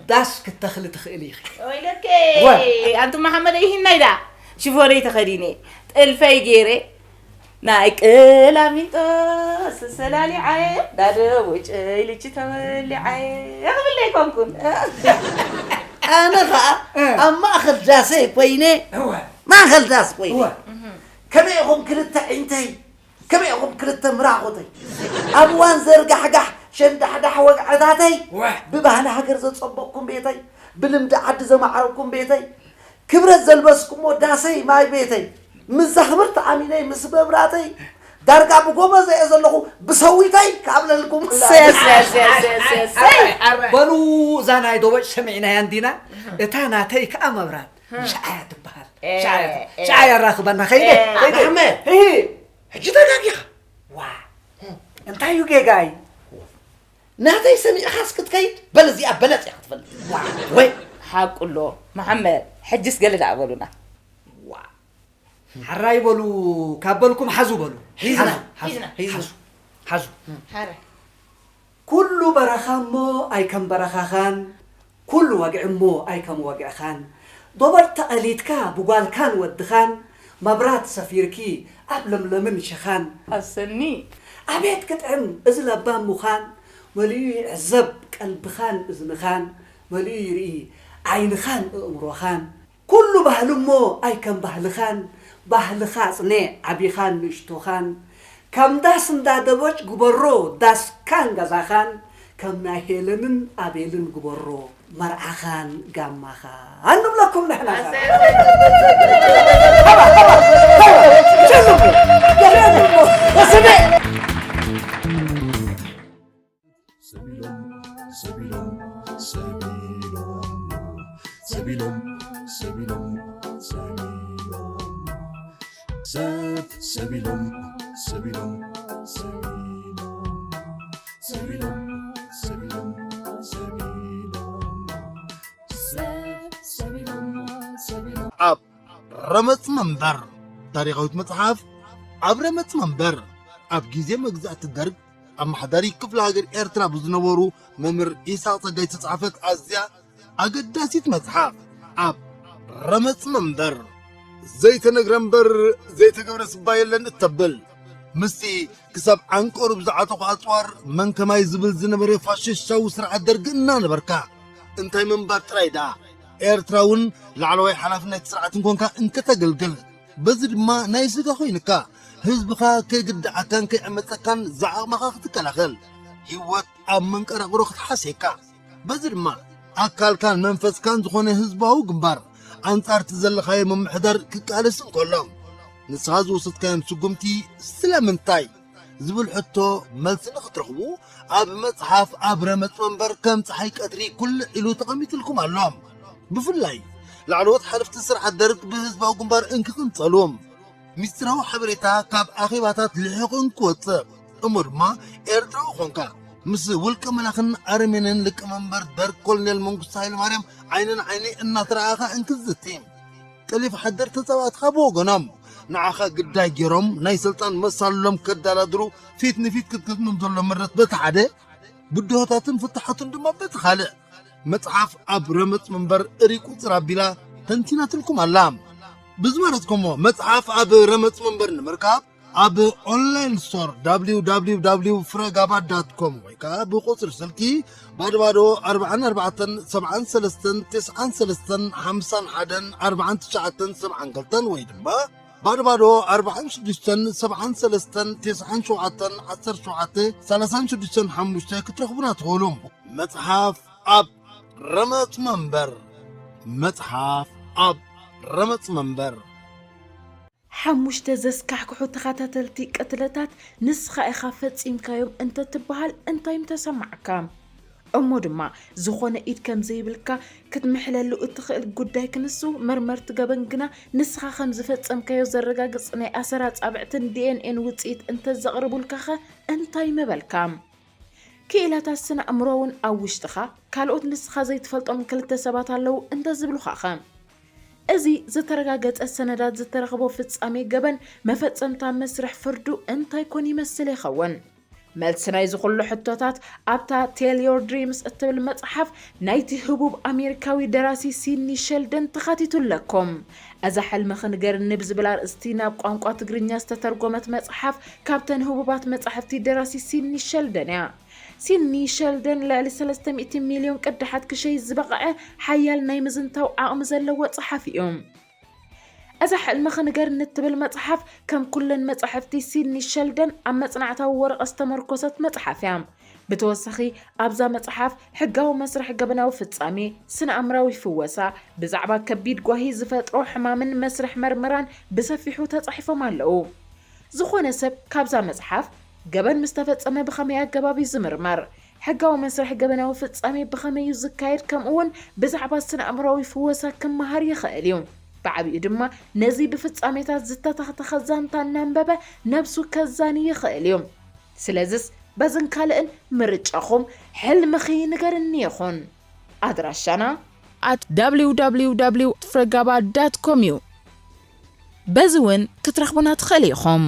ዳስ ክተኽሊ ትኽእሊ ኢኺ። ወይለከ፣ ወ- ኣንቱ መሓመደይ፣ ይህናይ ደኣ ሽፎነይ ተኸዲነ፣ ጥልፈይ ገይረ፣ ናይ ቅላሚንጦስ ሰላሊዓየ፣ ዳደ ወጨይ ልቺ ተበሊዓየ ክብል ኣይኮንኩን። ኣነ ኸኣ እ። ኣብ ማእኸል ዳሰይ ኮይነ፣ እወ። ማእኸል ዳስ ኮይነ። እወ። ከመይ ኢኹም ክልተ ዒንተይ? ከመይ ኢኹም ክልተ ምራኹተይ? ኣብ እዋን ዘርጋሕጋሕ ሸንዳሕዳሕ ወግዕታተይ፣ እወ። ብባህሊ ሃገር ዘጸበቕኩም ቤተይ፣ ብልምዲ ዓዲ ዘማዕረግኩም ቤተይ፣ ክብረት ዘልበስኩሞ ዳሰይ ማይ ቤተይ፣ ምስ ዛኽብርቲ ኣሚነይ ምስ መብራተይ፣ ዳርጋ ብጎበዘ እየ ዘለኹ ብሰዊተይ ክኣብለልኩም። ሰይ፣ ሰይ፣ ሰይ፣ ሰይ፣ ሰይ፣ ሰይ። በሉ፣ እዛ ናይ ዶበጭ ሰሚዕናያ እንዲና፣ እታ ናተይ ከኣ መብራት፣ ሸዓያ ትበሃል። ኤ፣ ሸዓያ፣ ኤ። ሸዓያ ኣራኽበና፣ ኸይደ፣ ኤ። ኸይደ። መሓመድ። ሂሂ። ሕጂ ተጋጊኻ። ዋ፣ እንታይ እዩ ጌጋይ? ናተይ ሰሚዕኻስ ክትከይድ? በል እዚኣ በለጽ እያ ክትፈልጥ። ዋ፣ ወይ። ሓቁ ኣሎ። መሓመድ፣ ሕጅስ ገለ ደኣ በሉና። ዋ። ሓራይ በሉ፣ ካብ በልኩም ሓዙ በሉ። ሒዝና፣ ሓዙ፣ ሓዙ፣ ሒዝና። ሓዙ፣ ሓዙ። ሓራይ። ኩሉ በረኻ እሞ ኣይከም በረኻኻን፣ ኩሉ ወግዒ እሞ ኣይከም ወግዕኻን። ዶበጭ ተቐሊድካ ብጓልካን ወድኻን፣ መብራት ሰፊርኪ ኣብ ለምለምን ሽኻን። ኣሰኒ። ኣቤት ክጥዕም እዚ ለባም ምዃን፣ መሊኡ ይዕዘብ ቀልብኻን እዝንኻን፣ መሊኡ ይርኢ ዓይንኻን ኣእምሮኻን። ኩሉ ባህሊ እሞ ኣይከም ባህልኻን፣ ባህልኻ ኣጽንዕ ዓቢኻን ንእሽቶኻን። ከም ዳስ እንዳ ደቦጭ ግበሮ ዳስካን ገዛኻን፣ ከም ናይ ሄለንን ኣቤልን ግበሮ መርዓኻን ጋማኻን ንብለኩም ንሕና። ሃባ፣ ሃባ፣ ሃባ፣ ጀልቡ፣ ጀልቡ፣ ወስደ። ሰቢሎም፣ ሰቢሎም፣ ሰቢሎም፣ ሰቢሎም፣ ሰቢሎም፣ ሰቢሎም፣ ሰብ፣ ሰቢሎም፣ ሰቢሎም፣ ሰቢሎም፣ ሰቢሎም፣ ሰቢሎም፣ ሰቢሎም፣ ሰብ፣ ሰቢሎም፣ ሰቢሎም። ኣብ ረመጽ መንበር፣ ታሪኻዊት መጽሓፍ ኣብ ረመጽ መንበር፣ ኣብ ግዜ መግዛእቲ ደርግ ኣመሓዳሪ ክፍለ ሃገር ኤርትራ ብዝነበሩ መምህር ኢሳቕ ጸጋይ ዝተጻሕፈት ኣዝያ ኣገዳሲት መጽሓፍ። ኣብ ረመጽ መንበር፣ ዘይተነግረ እምበር ዘይተገብረ ስባ የለን እተብል፣ ምስቲ ክሳብ ዓንቀሩ ብዝዓጠቑ ኣጽዋር መን ከማይ ዝብል ዝነበረ ፋሽስታዊ ስርዓት ደርጊ እናነበርካ፣ እንታይ ምንባር ጥራይ ደኣ፣ ኤርትራ እውን ላዕለዋይ ሓላፍነት ስርዓትን ኮንካ እንከተገልግል፣ በዚ ድማ ናይ ስጋ ኮይንካ፣ ህዝብኻ ከይግድዓካን ከይዕመጸካን ዝዓቕምኻ ክትከላኸል፣ ህይወት ኣብ መንቀራቕሮ ክትሓስየካ፣ በዚ ድማ ኣካልካን መንፈስካን ዝኾነ ህዝባዊ ግንባር ኣንጻር እቲ ዘለኻዮ ምምሕዳር ክቃለስ እንከሎ፣ ንስኻ ዝወሰድካዮም ስጉምቲ ስለምንታይ ዝብል ሕቶ መልሲ ንኽትረኽቡ፣ ኣብ መጽሓፍ ኣብ ረመጽ መንበር ከም ጸሓይ ቀትሪ ኩልዕ ኢሉ ተቐሚጥልኩም ኣሎ። ብፍላይ ላዕለዎት ሓለፍቲ ስርዓት ደርግ ብህዝባዊ ግንባር እንክቕንጸሉ፣ ሚስጢራዊ ሓበሬታ ካብ ኣኼባታት ልሒቑ እንክወጽእ፣ እሞ ድማ ኤርትራዊ ኾንካ ምስ ውልቀ መላኽን ኣረሜንን ሊቀመንበር ደርግ ኮሎኔል መንግስቱ ሃይለማርያም ዓይኒ ንዓይኒ እናተረኣኻ እንክዝቲ፣ ጠሊፍ ሓደር ተጻባእትኻ ብወገኖም ንዓኻ ግዳይ ገይሮም ናይ ስልጣን መሳልሎም ከዳላድሩ ፊት ንፊት ክትገጥሞም ዘሎ ምረት በቲ ሓደ፣ ብድሆታትን ፍታሓቱን ድማ በቲ ካልእ፣ መጽሓፍ ኣብ ረመጽ መንበር እሪ ቁጽር ኣቢላ ተንቲናትልኩም ኣላ። ብዝመረጽኩሞ መጽሓፍ ኣብ ረመጽ መንበር ንምርካብ ኣብ ኦንላይን ስቶር www ፍረጋባ ዳት ኮም ወይ ከዓ ብቁጽሪ ስልኪ ባዶ ባዶ ኣርባዓን ኣርባዕተን ሰብዓን ሰለስተን ትስዓን ሰለስተን ሓምሳን ሓደን ኣርባዓን ትሽዓተን ሰብዓን ክልተን ወይ ድማ ባዶ ባዶ ኣርባዓን ሽዱሽተን ሰብዓን ሰለስተን ትስዓን ሸውዓተን ዓሰርተ ሸውዓተ ሰላሳን ሽዱሽተን ሓሙሽተ ክትረኽቡና ትኽእሉ። መጽሓፍ ኣብ ረመጽ መንበር። መጽሓፍ ኣብ ረመጽ መንበር። ሓሙሽተ ዘስካሕክሑ ተኸታተልቲ ቅትለታት ንስኻ ኢኻ ፈጺምካዮም እንተትበሃል እንታይ ምተሰማዕካ? እሞ ድማ ዝኾነ ኢድ ከም ዘይብልካ ክትምሕለሉ እትኽእል ጉዳይ ክንሱ መርመርቲ ገበን ግና ንስኻ ከም ዝፈጸምካዮ ዘረጋግጽ ናይ ኣሰር ኣጻብዕትን ዲ ኤን ኤን ውጽኢት እንተዘቕርቡልካኸ እንታይ ምበልካ? ክኢላታት ስነ ኣእምሮ እውን ኣብ ውሽጥኻ ካልኦት ንስኻ ዘይትፈልጦም ክልተ ሰባት ኣለዉ እንተዝብሉኻኸ? እዚ ዝተረጋገጸ ሰነዳት ዝተረኽቦ ፍጻሜ ገበን መፈጸምታ መስርሕ ፍርዱ እንታይ ኮን ይመስል ይኸውን? መልሲ ናይዚ ኩሉ ሕቶታት ኣብታ Tell Your Dreams እትብል መጽሓፍ ናይቲ ህቡብ ኣሜሪካዊ ደራሲ ሲድኒ ሸልደን ተኻቲቱ ኣለኩም። እዛ ሕልምኺ ንገርኒ ብዝብል ኣርእስቲ ናብ ቋንቋ ትግርኛ ዝተተርጎመት መጽሓፍ ካብተን ህቡባት መጻሕፍቲ ደራሲ ሲድኒ ሸልደን እያ። ሲድኒ ሸልደን ልዕሊ ሰለስተ ሚእቲ ሚልዮን ቅዳሓት ክሸይጥ ዝበቕዐ ሓያል ናይ ምዝንታው ዓቕሚ ዘለዎ ጸሓፊ እዩ። እዛ ሕልምኺ ንገርኒ እትብል መጽሓፍ ከም ኩለን መጻሕፍቲ ሲድኒ ሸልደን ኣብ መጽናዕታዊ ወረቐት ዝተመርኮሰት መጽሓፍ እያ። ብተወሳኺ ኣብዛ መጽሓፍ ሕጋዊ መስርሕ ገበናዊ ፍጻሜ፣ ስነ ኣእምራዊ ፍወሳ፣ ብዛዕባ ከቢድ ጓሂ ዝፈጥሮ ሕማምን መስርሕ መርመራን ብሰፊሑ ተጻሒፎም ኣለዉ። ዝኾነ ሰብ ካብዛ መጽሓፍ ገበን ምስ ተፈጸመ ብኸመይ ኣገባብ እዩ ዝምርመር? ሕጋዊ መስርሕ ገበናዊ ፍጻሜ ብኸመይ እዩ ዝካየድ? ከምኡ እውን ብዛዕባ ስነ ኣእምራዊ ፍወሳ ክመሃር ይኽእል እዩ። ብዓቢኡ ድማ ነዚ ብፍጻሜታት ዝተተኽተኸ ዛንታ እናንበበ ነብሱ ከዛኒ ይኽእል እዩ። ስለዝስ በዝን ካልእን ምርጫኹም ሕልምኺ ንገርኒ ይኹን። ኣድራሻና at www ፍረጋባ ዳት ኮም እዩ። በዚ እውን ክትረኽቡና ትኽእል ኢኹም።